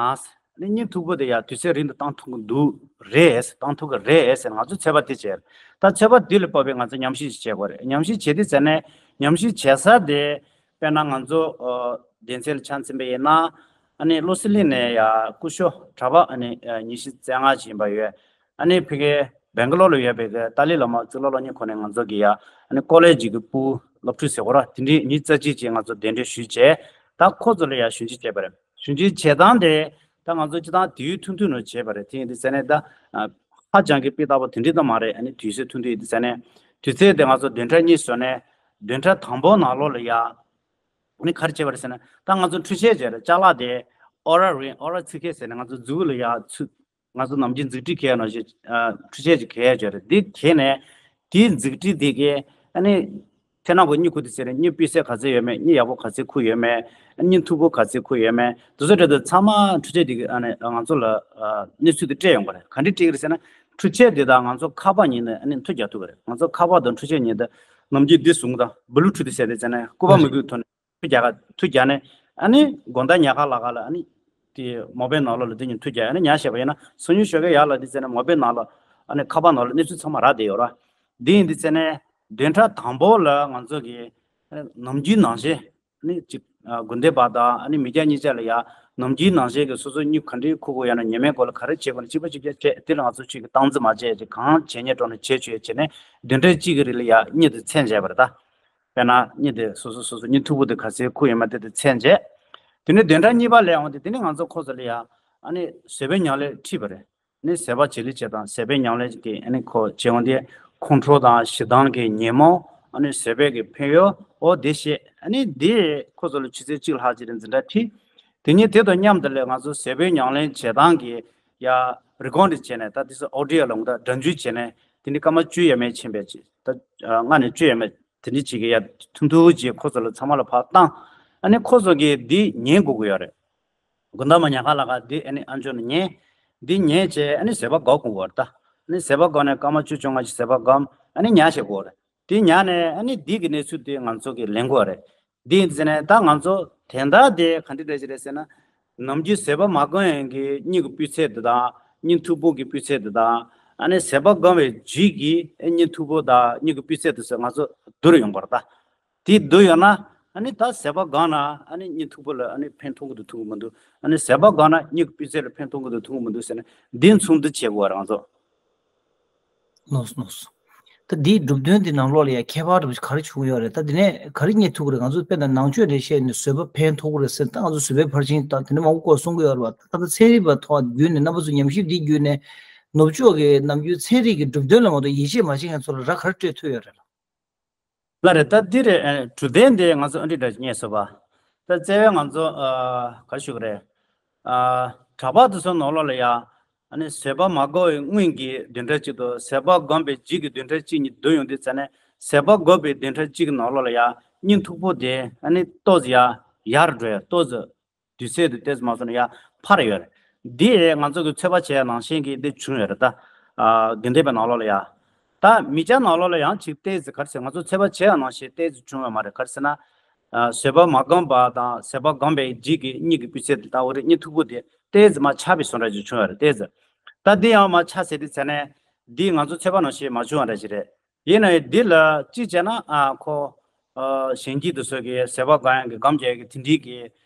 ཨ་ནི་གཉིད་མཐུག་པོ་དེ་ཡང་དུས་ཚོད་རིང་དུ་བཏང་ཐུབ་ཀྱི་འདུག་རེད། བཏང་ཐུབ་ཀྱི་རེད་ཟེར་ང་ཚོ་ཚོད་དཔག་དེ་བྱས། ད་ཚོད་དཔག་དེ་ལ་དཔག་པའི་ང་ཚོ་ཉམས་ཞིབ་བྱེད་དགོས་རེད། ཉམས་ཞིབ་བྱེད་དུས་ཟེར་ནས་ཉམས་ཞིབ་བྱེད་ས་དེ་དཔེར་ན་ང་ཚོ་ཨ་སྡེ་ཚན་ལ་ཆ་མཚོན་པ་ཡིན་ན། ཨ་ ཨ་ནི་བློ་གསལ་གླིང་ནས་ཡ་སྐུ་ཞབས་གྲྭ་པ་ཨ་ནི་ཉི་ཤུ་རྩ་ལྔ་ཅིག་ཡིན་པ་ཡོད། ཨ་ནི་ཕ་གི་སྦེང་ག་ལོར་ལ་ཡོད་པའི་གི་ཏཱ་ལའི་བླ་མ་གཙུག་ལག་སློབ་གཉེར་ཁང་ནས་ང་ཚོ་གི་ཡ་ཨ་ནི་ཀོ་ལེ་ཇི་གི་པུའུ་སློབ་ཕྲུག་ཟེར་གོ་ར། དེ་འདྲའི་ཉི་ཤུ་རྩ་གཅིག་ཅིག་ང་ཚོ་གདན་འདྲེན་ཞུས་བྱས། ད་ཁོ་ཚོ་ལ་ཡ་ཞབས་ཕྱི་བྱས་པ་རེད། ཞབས་ཕྱི་བྱེད་སྟངས་དེ་ད་ང་ཚོ་སྤྱིར་བཏང་དུས་ཡུན་ཐུང་ཐུང་ནང་བྱས་པ་རེད། དེ་ཡིན་དུས་ཙ་ནས་ད་ཧ་ཅང་གི་སྤུས་དག་པོ་དེ་འདྲའི་ད་མ་རེད། ཨ་ནི་དུས་ཚོད་ཐུང་ཐུང་ཡིན་དུས་ཙ་ནས། དུས་ཚོད་དེ་ང་ཚོ་བདུན་ཕྲག་གཉིས་བཟོས་ནས། བདུན་ཕྲག་དང་པོ་ནང་ལོགས་ལ་ཡ། ཨ་ནི་ག་རེ་བྱས་པ་རེད་ཟེར་ན། ད་ང་ཚོ་འཕྲུལ་ཆས་བྱས་རེད། ཅ་ལག་དེ་ཨོ་ར་རིང་། ཨོ་ར་ཚི་ཁེ་ཟེར་ནས་ང་ཚོ་མཛུབ་ལ་ཡ་ཚུད། ང་ཚོ་ནམ་རྒྱུན་མཛུབ་དཀྲིས་གས་ནང་བཞིན་འཕྲུལ་ཆས་ཅིག་གས་བྱས་རེད། འདི་གས་ནས་དེའི་མཛུབ་དཀྲིས་དེ་གས་ཨ་ནི་ཁྱེད་རང་གི་མིག་ཁུག་དེ་ཟེར་ནས་མིག་སྤུས་ཚད་ག་ཚད་ཡོད་མེད། མིག་ཡག་པོ་ག་ཚད་ཁུག་ཡོད་མེད། མིག་མཐུག་པོ་ག་ཚད་ཁུག་ཡོད་མེད། དེ་ཚོ་འདྲ་དེ་ཚང་མ་འཕྲུལ་ཆས་དེ་གས་ཨ་ནི་ང་ཚོ་ལ་གནས་ཚུལ་དེ་སྤྲད་ཡོང་གི་རེད། ག་འདྲས་སྤྲད་ཀྱི་རེད་ཟེར་ན། འཕྲུལ་ཆས་དེ་དང་ང་ཚོ་ཁ་པར་གཉིས་ནི་ཨ་ནི་མཐུད་རྒྱག་ཐུབ་ཀྱི་རེད། ང་ཚོ་ཁ་པར་དང་འཕྲུལ་ཆས་གཉིས་དེ་ནམ་རྒྱུན་འདི་བཟུང་དང་། བུ་ལུ་ཊུ་ཐི་ཟེར་དེ་ཟེར་ནས་སྐུད་པ་མི་དགོས་ཐོག་ནས། མཐུད་རྒྱག་ག་མཐུད་རྒྱག་ནས། ཨ་ནི་དགོང་དག་ཉལ་ཁང་ལ་ག་ལ་ཨ་ནི་དེ་མོ་བེལ་ནང་ལོགས་ལ་དེ་གཉིས་མཐུད་རྒྱག་ཨ་ནི་ཉལ་བྱས་པ་ཡིན་ན། སང་ཉིན་ཞོགས་ཀས་ཡར་ལ་དེ་ཟེར་ནས་མོ་བེལ་ནང་ལ་ཨ་ནི་ཁ་པར་ནང་ལ་གནས་ཚུལ་ཚང་མ་རག་བསྡད་ཡོད་ར། དེ་ཡིན་དུས་ཙ་ནས་བདུན་ཕྲག་དང་པོ་ལ་ང་ཚོ་གི་ཨ་ནི་ནམ་རྒྱུན་ནང་བཞིན་ཨ་ནི་ཅིག་ཨ་དགོན་སྡེ་པ་དང་ཨ་ནི་མི་སྐྱ་གཉིས་ཆ་ལ་ཡ་ནམ་རྒྱུན་ནང་བཞིན་གི་སོ་སོ་མིག་ག་འདྲའི་ཁུག་དགོས་ཡོད་ན། ཉི་མའི་སྐོར་ལ་ག་རེ་བྱེད་དགོས་ན། གཅིག་པ་གཅིག་རྐྱང་བྱས། དེ་ལ་ང་ཚོ་ཆོས་ཀྱི་སྟངས་འཛིན་མ་བྱས་ཅིག་གང་བྱེད་སྙིང་བྲོ་ན་བྱེད་བྱོས་བྱས་ནས། བདུན་ཕྲག་གཅིག་གི་རིང་ལ་ཡ་མིག་དེ་མཚན་བྱས་པ་རེད་ད། དཔེར་ན་མིག་དེ་སོ་སོ་སོ་སོ་མིག་མཐུག་པོ་དེ་ག་ཚད་ཁུག་ཡོད་མེད་དེ་དེ་མཚན་བྱས། དེ་ནས་བདུན་ཕྲག་གཉིས་པ་ལ་ཡོང་དུས་དེ་ནས་ང་ཚོ་ཁོ་ཚོ་ལ་ཡ་ཨ་ནི་ཟས་པའི་ཉམས་ལེན་ཁྲིད་པ་རེད། ཨ་ནི་ཟས་པ་ཇེ་ལེགས་བྱེད་སྟངས། ཟས་པའི་ཉམས་ལེན་གྱི་ཨ་ནི་ཁོ་བྱེད་ཡོང་དུས་ཁོང་ཁྲོ་དང་ཞེ་སྡང་གི་ཉོན་མོངས། ཨ་ནི་ཟས་པའི་གི་ཕན་ཡོན། འོ་དེ་བཤད། ཨ་ནི་དེ་ཁོ་ཚོ་ལ་ཆུ་ཚོད་གཅིག་ལྷག་ཅིག་རིང་འཛིན་གྲྭ་ཁྲིད། དེ་ཉིན་དེ་དང་མཉམ་དུ་ལ་ང་ཚོ་ཟས་པའི་ཉམས་ལེན་བྱེད་སྟངས་ཀྱི་ཡ་རི་ཀོར་ཌིང་བྱས་ནས། ད་དེ་ཚོ་ཨོ་ཌི་ཡོ་ལ་ངོ་ད་སྒྲ་འཇུག་བྱས་ནས། དེ་ནི་སྐར་མ་བཅུ་ཡས་མས་ཕྱིན་པའི་ཅིག་ད་ལྔ་ནས་བཅུ་ཡས་མས་དེ་འདྲ་ཅིག་གི་ཡ་ཐུང་ཐུང་ཅིག་ཁོ་ཚོ་ལ་ཚང་མ་ལ་ཕར་བཏང་། ཨ་ནི་ཁོ་ཚོ་གིས་འདི་ཉན་དགོས་ཀྱི་ཡོད་རེད། དགོང་དག་མ་ཉལ་ཁ་ལ་ག་འདི་ཨ་ནི་ཨམ་ཅོག་ནང་ཉན། འདི་ཉན་བྱས་ཨ་ནི་ཟས་པ་སྒོམ་དགོས་ཀྱི་ཡོད་རེད་ད། ཨ་ནི་ཟས་པ་སྒོམ་ནས་སྐར་མ་བཅུ་བཅོ་ལྔ་ཅིག་ཟས་པ་སྒོམ། ཨ་ནི་ཉལ་བྱེད་དགོས་རེད། དེ་ཉལ་ནས་ཨ་ནི་འདི་གི་གནས་ཚུལ་དེ་ང་ཚོ་གིས་ལེན་དགོས་རེད། འདི་ཡིན་ཟེར་ནས་ད་ང་ཚོ་དེ་འདྲ་དེ་ག་འདྲ་འདྲ་ཞིག་རེད་ཟེར་ན། ནམ་རྒྱུན་ཟས་པ་མ་སྒོམ་ཡང་གི་མིག་གི་སྤུས་ཚད་དེ་དང་། མིག་མཐུག་པོ་གི་སྤུས་ཚད་དེ་དང་། ཨ་ནི་ཟས་པ་སྒོམ་པའི་རྗེས་ཀྱི་མིག་མཐུག་པོ་དང་མིག་གི་སྤུས་ཚད་དེ་ཚོ་ང་ཚོ་བསྡུར་ཡོང་བ་རེད་ད། དེ་བསྡུར་ཡོང་ན་ཨ་ནི་ད་ཟས་པ་སྒོམ་ན་ཨ་ནི་མིག་མཐུག་པོ་ལ་ཨ་ནི་ཕན་ཐོགས་ཀྱི་འདུག་ཐོགས་ཀྱི་མི་འདུག་ཨ་ནི་ཟས་པ་སྒོམ་ན་མིག་གི་སྤུས་ཚད་ལ་ཕན་ཐོགས་ཀྱི་འདུག་ཐོགས་ཀྱི་མི་འདུག་ཟེར་ནས་འདི་མཚུངས་བསྡུར་བྱེད་དགོས་པ་རེད་ང་ཚོ། ལགས་སོ་ལགས་སོ། ད་འདིའི་གྲུབ་དོན་འདི་ནང་ལོགས་ལ་ཡང་ཁྱད་པར་འདྲ་པོ་ཞིག་ག་རེ་བྱུང་ཡོད་རེད། ད་འདི་ནས་ག་རེ་རྙེད་ཐུབ་ཀྱི་རེད། ང་ཚོ་དཔེར་ན་ནང་ཆོས་རེ་བཤད་ནས་བཟོད་པ་ཕན་ཐོགས་ཀྱི་རེད་ཟེར། ད་ང་ཚོ་བཟོད་པའི་ཕར་ཕྱིན་དང་དེ་འདྲ་མང་པོ་སྐོར་གསུང་གི་ཡོད་རེད་པ། ད་ལྟ་ཚན་རིག་པ་ཐོག་བརྒྱུད་ནས་རྣམ་པ་ཚོ་ཉམས་ཞིབ་འདི་བརྒྱུད་ནས་ནུབ་ཕྱོགས་ཀྱི་ནམ་རྒྱུན་ཚན་རིག་གི་གྲུབ་དོན་ལ་མ་གཏོགས་ཡིད་ཆེས་མ་བྱེད་མཁན་ཚོ་ལ་རག་ག་རེ་སྤྲད་ཐུབ་ཡོད་རེད་ལགས། ལགས་རེད། ད་འདི་རེད། ཨ་གྲུབ་དོན་འདི་ང་ཚོ་ཨ་འདྲ་འདྲ་རྙེད་སོང་བ། ད་རྩ་བའི་ང་ཚོ་ཨ་ག་རེ་ཞུ་གི་རེད། ཨ་གྲྭ་པ་དེ་ཚོ་ནང་ལོགས་ལ་ཡ། ཨ་ནི་ཟས་པ་མ་སྒོམ་པའི་སྔོན་གྱི་བདུན་ཕྲག་གཅིག་དང་ཟས་པ་སྒོམ་པའི་རྗེས་ཀྱི་བདུན་ཕྲག་གཅིག་གཉིས་བསྡུར་ཡོང་དུས་ཙ་ནས། ཟས་པ་སྒོམ་པའི་བདུན་ཕྲག་གཅིག་གི་ནང་ལོགས་ལ་ཡ་མིག་མཐུག་པོ་དེ་ཨ་ནི་ཏོག་ཙམ་ཡ་ཡར་འགྲོ་ཡ། ཏོག་ཙམ་དུས་ཚོད་དེ་ཏོག་ཙམ་མ་སོང་ན་ཡ་འཕར་ཡོད་རེད། འདི་ང་ཚོ་གི་ཚོད་དཔག་བྱས་ནང་བཞིན་གྱི་འདི་བྱུང་ཡོད་རེད་ད། ཨ་དགོན་སྡེ་པའི་ནང་ལོགས་ལ་ཡ། ད་མི་སྐྱ་ནང་ལོགས་ལ་ཡང་ཅིག་ཏོག་ཙམ་ག་རེ་ཟེར། ང་ཚོ་ཚོད་དཔག་བྱས་ནང་བཞིན་ཏོག་ཙམ་བྱུང་ཡོད་མ་རེད། ག་རེ་ཟེར་ན། ཨ་ཟས་པ་མ་སྒོམ་པ་དང་ཟས་པ་སྒོམ་པའི་རྗེས་ཀྱི་མིག་གི་སྤུས་ཚད་དེ་ད་འོ་རེད། མིག་མཐུག་པོ་དེ་ཏོག་ཙམ་མར་ཆག་པའི་བཟོ་འདྲ་ཅིག་བྱུང་ཡོད་རེད། ཏོག་ཙམ། ད་འདི་ཡང་མར་ཆག་ཟེར་དུས་ཙ་ནས་འདི་ང་ཚོ་ཚོད་དཔག་ནང་བཞིན་མ་བྱུང་བ་འདྲ་ཞིག་རེད། ཡིན་ནའི་འདི་ལ་གཅིག་བྱས་ན་ཨ་ཁོ། ཨ་གཞོན་སྐྱེས་དེ་ཚོ་གིས་ཟས་པ་སྒོམ་ཡག་གི་སྒོམ་རྒྱག་ཡག་གི་དེ་འདྲའི་གི་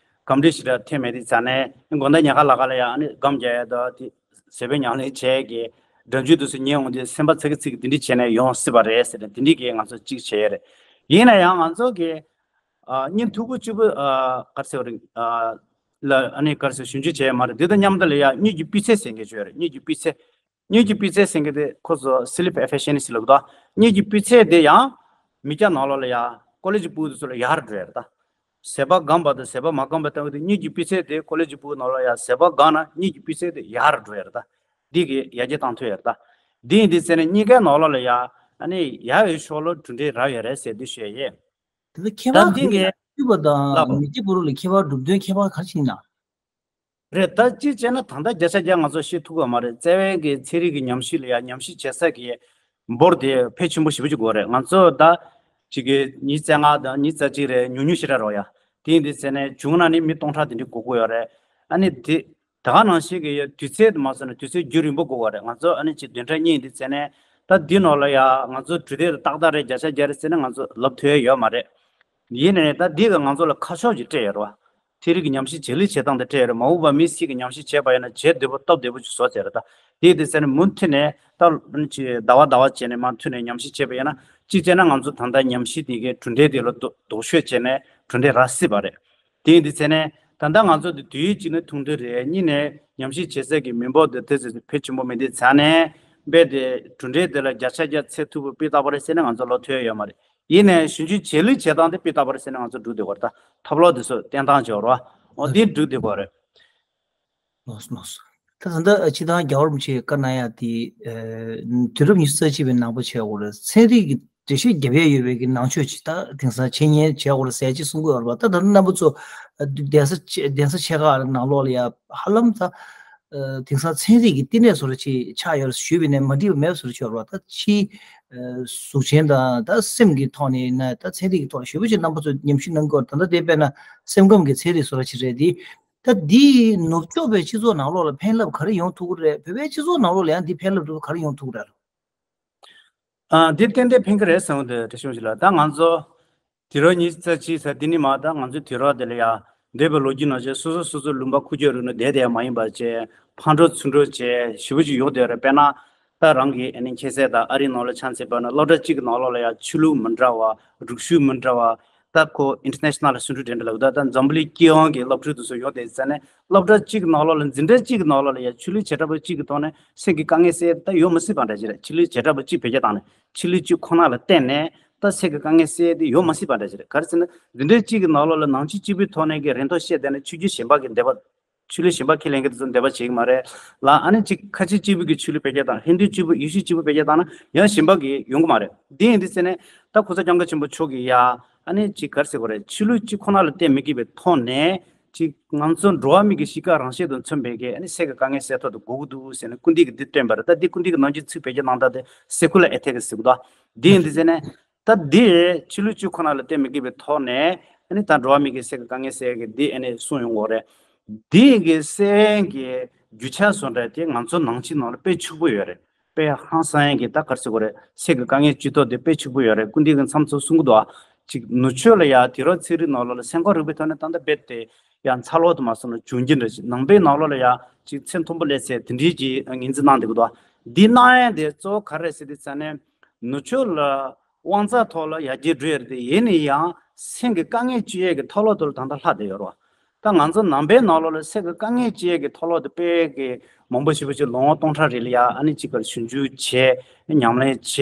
གོམས་འདྲིས་ཞེ་དྲག་ཐོན་མེད་དུས་ཙ་ནས། དགོང་དག་ཉལ་ཁ་ལ་ག་ལ་ཡ་ཨ་ནི་སྒོམ་རྒྱག་ཡག་དང་དེ་ཟས་པའི་ཉམས་ལེན་བྱེད་ཡག་གི་སྒྲ་འཇུག་དེ་ཚོ་ཉན་འོང་དུས་སེམས་པ་ཚིག་གི་ཚིག་གི་དེ་འདྲ་བྱས་ནས་ཡོང་སྲིད་པ་རེད་ཟེར་ནས་དེ་འདྲའི་གི་ང་ཚོ་གཅིག་བྱས་ཡོད་རེད། ཡིན་ན་ཡང་ང་ཚོ་གི་ཨ་མིག་མཐུག་པོ་གཅིག་པུ་ཨ་ག་རེ་ཟེར་བ་རེད། ཨ་ལ་ཨ་ནི་ག་རེ་ཟེར་ཞིབ་འཇུག་བྱས་ཡོད་མ་རེད། དེ་དང་མཉམ་དུ་ལ་ཡ་མིག་གི་སྤུས་ཚད་ཟེར་མཁན་ཅིག་ཡོད་རེད། མིག་གི་སྤུས་ཚད། མིག་གི་སྤུས་ཚད་ཟེར་མཁན་དེ་ཁོ་ཚོ་སི་ལིབ་ཨེ་ཕི་ཤན་སི་ལབ་འདུག་མིག་གི་སྤུས་ཚད་དེ་ཡང་མི་སྐྱ་ནང་ལོགས་ལ་ཡ་ཀོ་ལེ་ཇི་ཕྲུ་གུ་དེ་ཚོ་ལ་ཡར་འགྲོ་ཡ་རེད་ད། ཟས་པ་སྒོམ་པ་དང་ཟས་པ་མ་སྒོམ་པ་ལྟ་བུ་དེ། མིག་གི་སྤུས་ཚད་དེ་ཀོ་ལེ་ཇི་ཕྲུ་གུ་ནང་ལོགས་ཡ་ཟས་པ་སྒོམ་ན་མིག་གི་སྤུས་ཚད་དེ་ཡར་འགྲོ་ཡ་རེད་ད། འདི་གི་ཡར་རྒྱས་བཏང་ཐུབ་ཡ་རེད་ད། འདི་ཡིན་དུས་ཙ་ནས་གཉིས་ཀའི་ནང་ལོགས་ལ་ཡ་ཨ་ནི་ཡར་བའི་ཕྱོགས་ལ་གྲུབ་འབྲས་རག་ཡོད་རེད་ཟེར་འདི་ཞུ་ཡ་ཡིན། དེ་ཚོ་ཁྱད་ད་པར་འདི་ག་རེ་གི་ཡིན་ན། ལགས་སོ། མི་སྐྱ་ཕོ་རོག་ལ་ཁྱད་པར་གྲུབ་དོན་ཁྱད་པར་ག་རེ་ཡིན་ན། རེད། ད་གཅིག་བྱས་ན་ད་ལྟ་བརྒྱ་ཆ་བརྒྱ་ང་ཚོ་ཤེས་ཐུབ་ཀྱི་མ་རེད། རྩ་བའི་གི་ཚན་རིག་གི་ཉམས་ཞིབ་ལ་ཡ་ཉམས་ཞིབ་བྱེད་ས་གི་འབོར་དེ་ཕལ་ཆེན་པོ་ཞེ་པོ་ཅིག་དགོས་རེད། ང་ཚོ་ད་ཅིག་གི་ཉི་ཤུ་རྩ་ལྔ་དང་ཉི་ཤུ་རྩ་གཅིག་རེད། ཉུང་ཉུང་ཞེ་དྲག་རེད་ཡ། དེ་ཡིན་དུས་ཙ་ནས་བྱུང་ན་ནི་མི་སྟོང་ཕྲག་དེ་འདྲ་དགོས་ཀྱི་ཡོད་རེད། ཨ་ནི་དེ་ད་ག་ནང་བཞིན་གི་ཡ་དུས་ཚོད་དེ་མ་སོང་ན་དུས་ཚོད་རྒྱུན་རིང་པོ་དགོས་པ་རེད། ང་ཚོ་ཨ་ནི་ཅིག་བདུན་ཕྲག་གཉིས་ཡིན་དུས་ཙ་ནས་ད་འདི་ནང་ལ་ཡ་ང་ཚོ་གྲུབ་འབྲས་ཏག་ཏག་རེད། བརྒྱ་ཆ་བརྒྱ་རེད་ཟེར་ནས་ང་ཚོ་ལབ་ཐུབ་ཡ་ཡོད་མ་རེད། ཡིན་ནའི་ད་འདི་གི་ང་ཚོ་ལ་ཁ་ཕྱོགས་ཅིག་སྤྲད་ཡོད་རེད་བ། ཚན་རིག་གི་ཉམས་ཞིབ་བྱེད་ལས་བྱེད་སྟངས་དེ་སྤྲད་ཡོད་རེད། མ་འོངས་པ་མི་སེར་གྱི་ཉམས་ཞིབ་བྱས་པ་ཡིན་ན་བྱེད་འདོད་པ་སྟབས་བདེ་པོ་ཅིག་བཟོ་བྱས་རེད་ད། དེ་དེ་ཚེ་ནས་མུ་མཐུད་ནས་ད་ཟླ་བ་ཟླ་བ་བྱས་ནས་མུ་མཐུད་ནས་ཉམས་ཞིབ་བྱས་པ་ཡིན་ན། གཅིག་བྱས་ན་ང་ཚོ་ད་ལྟ་ཉམས་ཞིབ་དེ་གའི་གྲུབ་འབྲས་དེ་ལ་ལྡོག་ལྡོག་ཕྱོགས་བྱས་ནས་གྲུབ་འབྲས་རག་སྲིད་པ་རེད། དེ་ཡིན་དུས་ཚེ་ནས་ད་ལྟ་ང་ཚོ་དེ་དུས་ཡུན་གཅིག་ནས་ཐུང་ཐུང་རེད། གཉིས་ནས་ཉམས་ཞིབ་བྱེད་ས་གི་མི་འབོར་དེ་དེ་ཚོ་ཕལ་ཆེན་པོ་མི་དེ་ཚ་ནས་རྦད་དེ་གྲུབ་འབྲས་དེ་ལ་བརྒྱ་ཆ་བརྒྱ་ཚད་ཐུབ་པ་སྤེལ་ཐུབ་པ་རེད་ཟེར་ནས་ང་ཚོ་བློ་ཐོན་ཡོད་མ་རེད། ཡིན་ནའི་ཞིབ་འཇུག་བྱེད་ལས་བྱེད་སྟངས་དེ་སྤེལ་ཐུབ་པ་རེད་ཟེར་ནས་ང་ཚོ་འགྲུབ་བསྡད་ཡོད་རེད། ད་ཐབས་ལམ་དེ་ཚོ་བསྟེན་སྟངས་བྱེད་རོགས། འོ་དེ་འགྲུབ་བསྡད་ཡོད་རེད། ལགས་སོ་ལགས་སོ། ད་ད་ལྟ་ཕྱི་དང་རྒྱལ་བ་རིན་པོ་ཆེས་བཀའ་གནང་ཡག་དེ། ཨ་དུས་རབས་ཉི་ཤུ་རྩ་གཅིག་པའི་ནང་པ་བྱས་ཡོད་རེད། ཚན་རིག་གི་འགྲེལ་བཤད་རྒྱབ་ཡས་ཡོད་པའི་གི་ནང་ཆོས་ཅིག་ད་དེང་སང་འཆད་ཉན་བྱས་ཡོད་རེད་ཟེར་ཅིག་གསུང་གི་ཡོད་རེད་པ། ད་ད་ལྟ་རྣམ་པ་ཚོ་ཨ་གདན་ས་ཆེ་གདན་ས་ཆེ་ཁག་ནང་ལོགས་ལ་ཡ་ཧ་ལམ་ད་ཨ་དེང་སང་ཚན་རིག་གི་བསྟི་གནས་བཟོ་འདྲ་ཅིག་ཆགས་ཡོད་རེད། ཞུས་པ་ཡིན་ན་མ་འགྲིག་པ་མེད་པ་བཟོ་འདྲ་ཅིག་ཡོད་རེད་པ། ད་ཕྱིའི་ཨ་གཟུགས་ཅན་དང་ད་སེམས་ཀྱི་ཐོག་ནས་ཡིན་ན་ད་ཚན་རིག་གི་ཐོག་ཞེ་པོ་ཅིག་རྣམ་པ་ཚོ་ཉམས་ཞིབ་གནང་གི་ཡོད་རེད། ད་ལྟ་དེ་དཔེར་ན་སེམས་ཁམས་ཀྱི་ཚན་རིག་བཟོ་འདྲ་ཅིག་རེད་དེ། ད་འདིས་ནུབ་ཕྱོགས་པའི་སྤྱི་ཚོགས་ནང་ལོགས་ལ་ཕན་རླབས་ག་རེ་ཡོང་ཐུབ་ཀྱི་རེད། བོད་པའི་སྤྱི་ཚོགས་ནང་ལོགས་ལ་ཡང་འདི་ཕན་རླབས་འགྲོ་ག་རེ་ཡོང་ཐུབ་ཀྱི་རེད། ཨ་འདི་ཏན་ཏན་ཕན་གྱི་རེད་བསམ་གྱི་འདུག་དྲི་ཞིམ་ཞིག་ལ། ད་ང་ཚོ་དུས་རབས་ཉི་ཤུ་རྩ་གཅིག་ཟེར་འདི་ནི་མ། ད་ང་ཚོའི་དུས་རབས་འདི་ལ་ཡ་འདས་པའི་ལོ་རྒྱུས་ནང་བཞིན་སོ་སོ་སོ་སོའི་ལུང་པ་ཁུག་ཀྱོག་རུ་ནས་བསྡད་བསྡད་ཡ་མ་ཡིན་པ་བྱས། ཕར་འགྲོ་ཚུར་འགྲོ་བྱས་ཞེ་པོ་ཅིག་ཡོང་བསྡད་ཡོད་རེད། དཔེར་ན། ད་རང་གི་ཨ་ནི་ཁྱད་ཚད་དང་ཨ་རིའི་ནང་ལ་ཆ་མཚོན་པ་ན་སློབ་གྲྭ་གཅིག་གི་ནང་ལོགས་ལ་ཡང་ཆོས་ལུགས་མི་འདྲ་བ། རིག་གཞུང་མི་འདྲ་བ། ད་ཁོ་ཨིན་ཊར་ནེ་ཤ་ནལ་ཟུང་འབྲེལ་འགྲན་བསྡུར་ལབ་ད་ད་འཛམ་བུ་གླིང་སྤྱི་ཡོངས་ཀྱི་སློབ་ཕྲུག་དེ་ཚོ་ཡོང་བསྡད་ཙ་ནས་སློབ་གྲྭ་གཅིག་གི་ནང་ལོགས་ལ་འཛིན་གྲྭ་གཅིག་གི་ནང་ལོགས་ལ་ཡང་ཆོས་ལུགས་བྱེ་བྲག་པ་གཅིག་གི་ཐོག་ནས་སེམས་ཀྱི་དཀའ་ངལ་སེལ་ད་ཡོང་མི་སྲིད་པ་འདྲ་ཞིག་རེད། ཆོས་ལུགས་བྱེ་བྲག་པ་གཅིག་བེད་སྤྱོད་བཏང་ནས་ཆོས་ལུགས་གཅིག་ཁོ་ན་ལ་བརྟེན་ནས་ད་སེམས་ཀྱི་དཀའ་ངལ་སེལ་ད་ཡོང་མི་སྲིད་པ་འདྲ་ཞིག་རེད། ག་རེ་ཟེར་ན་འཛིན་གྲྭ་གཅིག་གི་ནང་ལོགས་ལ་ནང་ཆོས་གཅིག་པུའི་ཐོག་ནས་ཀྱི་རིན་ཐང་བཤད་བསྡད་ནས་ཆོས་བརྒྱུད་གཞན་པ་གི་འདོད་པ། ཆོས་ལུགས་གཞན་པ་ཁས་ལེན་མཁན་དེ་ཚོ་འདོད་པ་བྱེད་ཀྱི་མ་རེད་ལ། ཨ་ནི་གཅིག་ཁ་ཆེ་གཅིག་པུ་གི་ཆོས་ལུགས་བེད་སྤྱོད་བཏང་། ཧིན་དུ་གཅིག་པུ་ཡེ་ཤུ་གཅིག་པུ་བེད་སྤྱོད་བཏང་ན་ཡང་གཞན་པ་གི་ཡོང་གི་མ་རེད། དེ་ཡིན་དུས་ཙ་ནས་ད་ཁོ་ཚོ་སྐྱབས་མགོན་ཆེན་པོ་མཆོག་གིས་ཡ་ཨ་ནི་གཅིག་ག་རེ་ཟེར་དགོས་རེད། ཆོས་ལུགས་གཅིག་ཁོ་ན་ལ་བརྟེན་མི་དགོས་པའི་ཐོག་ནས་གཅིག་ང་ཚོ་འགྲོ་བ་མི་གི་གཤིས་ཀ་རང་བཞིན་དང་མཚོན་པའི་གི་ཨ་ནི་སེམས་ཀྱི་དཀའ་ངལ་སེལ་ཐབས་དེ་དགོས་ཀྱི་འདུག་ཟེར་ནས་སྐུར་འདེབས་ཀྱི་འདི་བཏོན་པ་རེད། ད་འདི་སྐུར་འདེབས་ཀྱི་ནང་རྒྱུན་ཚིག་བེད་སྤྱོད་གནང་སྟངས་དེ་སེ་ཀུ་ལར་ཨེ་ཐིག་ཟེར་གི་འདུག་དེ་ཡིན་དུས་ཙ་ནས། ད་འདི་ཆོས་ལུགས་གཅིག་ཁོ་ན་ལ་བརྟེན་མི་དགོས་པའི་ཐོག་ནས་ཨ་ནི་ད་འགྲོ་བ་མི་གི་སེམས་ཀྱི་དཀའ་ངལ་སེལ་གི་འདི་ཨ་ནི་གསུངས་ཡོང་གི་རེད། འདི་གི་སེལ་གི་རྒྱུ་ཆ་བཟོ་འདྲ་དེ་ང་ཚོ་ནང་ཆོས་ནང་ལ་དཔེ་ཕྱུག་པོ་ཡོད་རེད། དཔེ་ཧང་སང་ཡ་གི་ད་ག་རེ་ཟེར་དགོས་རེད། སེམས་ཀྱི་དཀའ་ངལ་བཅོས་ཐབས་དེ་དཔེ་ཕྱུག་པོ་ཡོད་རེད། སྐུར་འདེབས་གི་མཚམས་ཚོ་གསུང་གི་འདུག་ཨ་ཅིག་ནུབ་ཕྱོགས་ལ་ཡ་དུས་རབས་ཚན་རིག་ནང་ལོགས་ལ་སེམས་ཁམས་རིག་པའི་ཐོག་ནས་ད་ལྟ་རྦད་དེ་ཡ་འཚར་ལོངས་དུ་མ་སོང་ན་བྱུང་རྒྱུ་འདྲ་ཞིག་ནང་པའི་ནང་ལོགས་ལ་ཡ་ཅིག་ཚད་མཐོན་པོ་སླེབས་ཚེ་དེ་འདྲའི་ཅིག་ངོས་འཛིན་གནང་བསྡད་གི་འདུག་ཨ་འདི་གནང་ཡ་དེ་གཙོ་བོ་ག་རེ་རེད་ཟེར་དུས་ཙ་ནས། ནུབ་ཕྱོགས་ལ་དབང་རྩ་ཐོག་ལ་ཡར་རྒྱས་འགྲོ་ཡ་རེད་དེ། ཡིན་ན་ཡང་སེམས་ཀྱི་དཀའ་ངལ་བཅོས་ཡས་ཀྱི་ཐབས་ལམ་དེ་ལ་ད་ལྟ་ལྷག་བསྡད་ཡོད་རེད་བ། ད་ང་ཚོ་ནང་པའི་ནང་ལོགས་ལ་སེམས་ཀྱི་དཀའ་ངལ་བཅོས་ཡས་ཀྱི་ཐབས་ལམ་དེ་དཔེ་གི་མང་པོ་ཞེ་པོ་ཅིག་ལོ་ངོ་སྟོང་ཕྲག་རིང་ལ་ཡ་ཨ་ནི་གཅིག་གར་ཞིབ་འཇུག་བྱས་ཉམས་ལེན་བྱས་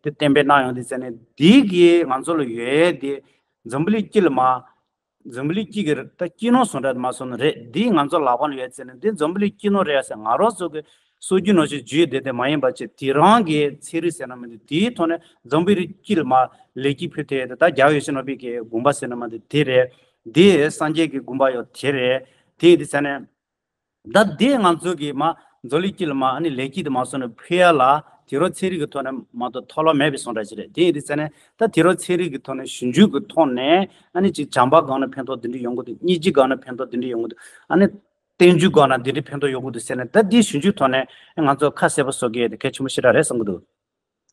དེ་གཏན་འབེབས་གནང་ཡོང་དུས་ཙ་ནས་འདི་གི་ང་ཚོ་ལ་ཡོད་ཡས་དེ་འཛམ་བུ་གླིང་དཀྱིལ་མ། འཛམ་བུ་གླིང་དཀྱིལ་གྱི་ད་སྤྱི་ནོར་བཟོ་འདྲ་མ་བཟོ་ནི་རེད། འདི་ང་ཚོ་ལག་པ་ལ་ཡོད་ཚེ་ནི་འདི་འཛམ་བུ་གླིང་སྤྱི་ནོར་རེད་ཟེར་ང་རང་ཚོ་གི་སྲོལ་རྒྱུན་ནང་བཞིན་བརྗོད་བསྡད་དེ་མ་ཡིན་པ་བྱས། དེ་རང་གི་ཚན་རིག་ཟེར་ན་མི་འདུག་དེའི་ཐོག་ནས་འཛམ་བུ་གླིང་དཀྱིལ་མ་ལེགས་སྐྱེས་ཕུལ་ཐེ་ད་རྒྱལ་བ་ཡིད་བཞིན་ནོར་བུའི་གི་དགོངས་པ་ཟེར་ན་མི་འདུག་དེ་རེད། འདི་སངས་རྒྱས་ཀྱི་དགོངས་པ་ཡོད་དེ་རེད། དེ་ཡིན་དུས་ཙ་ནས། ད་འདི་ང་ཚོ་གི་མ་འཛམ་གླིང་དཀྱིལ་མ་ཨ་ནི་ལེགས་སྐྱེས་དེ་མ་སོང་ནས་ཕུལ་ཡ་ལ་དུས་རབས་ཚན་རིག་གི་ཐོག་ནས་མ་གཏོགས་ཐབས་ལམ་མེད་པའི་བཟོ་འདྲ་ཞིག་རེད། དེ་ཡིན་དུས་ཙ་ནས་ད་དུས་རབས་ཚན་རིག་གི་ཐོག་ནས་ཞིབ་འཇུག་གི་ཐོག་ནས་ཨ་ནི་ཅིག་བྱམས་པ་སྒང་ནས་ཕན་ཐོགས་དེ་འདྲ་ཡོང་གི་འདུག་སྙིང་རྗེ་སྒང་ནས་ཕན་ཐོགས་དེ་འདྲ་ཡོང་གི་འདུག་ཨ་ནི་བསྟན་རྒྱུ་སྒང་ནས་དེ་འདྲ་ཕན་ཐོགས་ཡོང་གི་འདུག་ཟེར་ནས། ད་འདི་ཞིབ་འཇུག་ཐོག་ནས་ང་ཚོ་ཁ་གསལ་པོ་བཟོ་དགོས་དེ་གལ་ཆེན་པོ་ཞེ་དྲག་རེད་བསམ་གི་འདུག་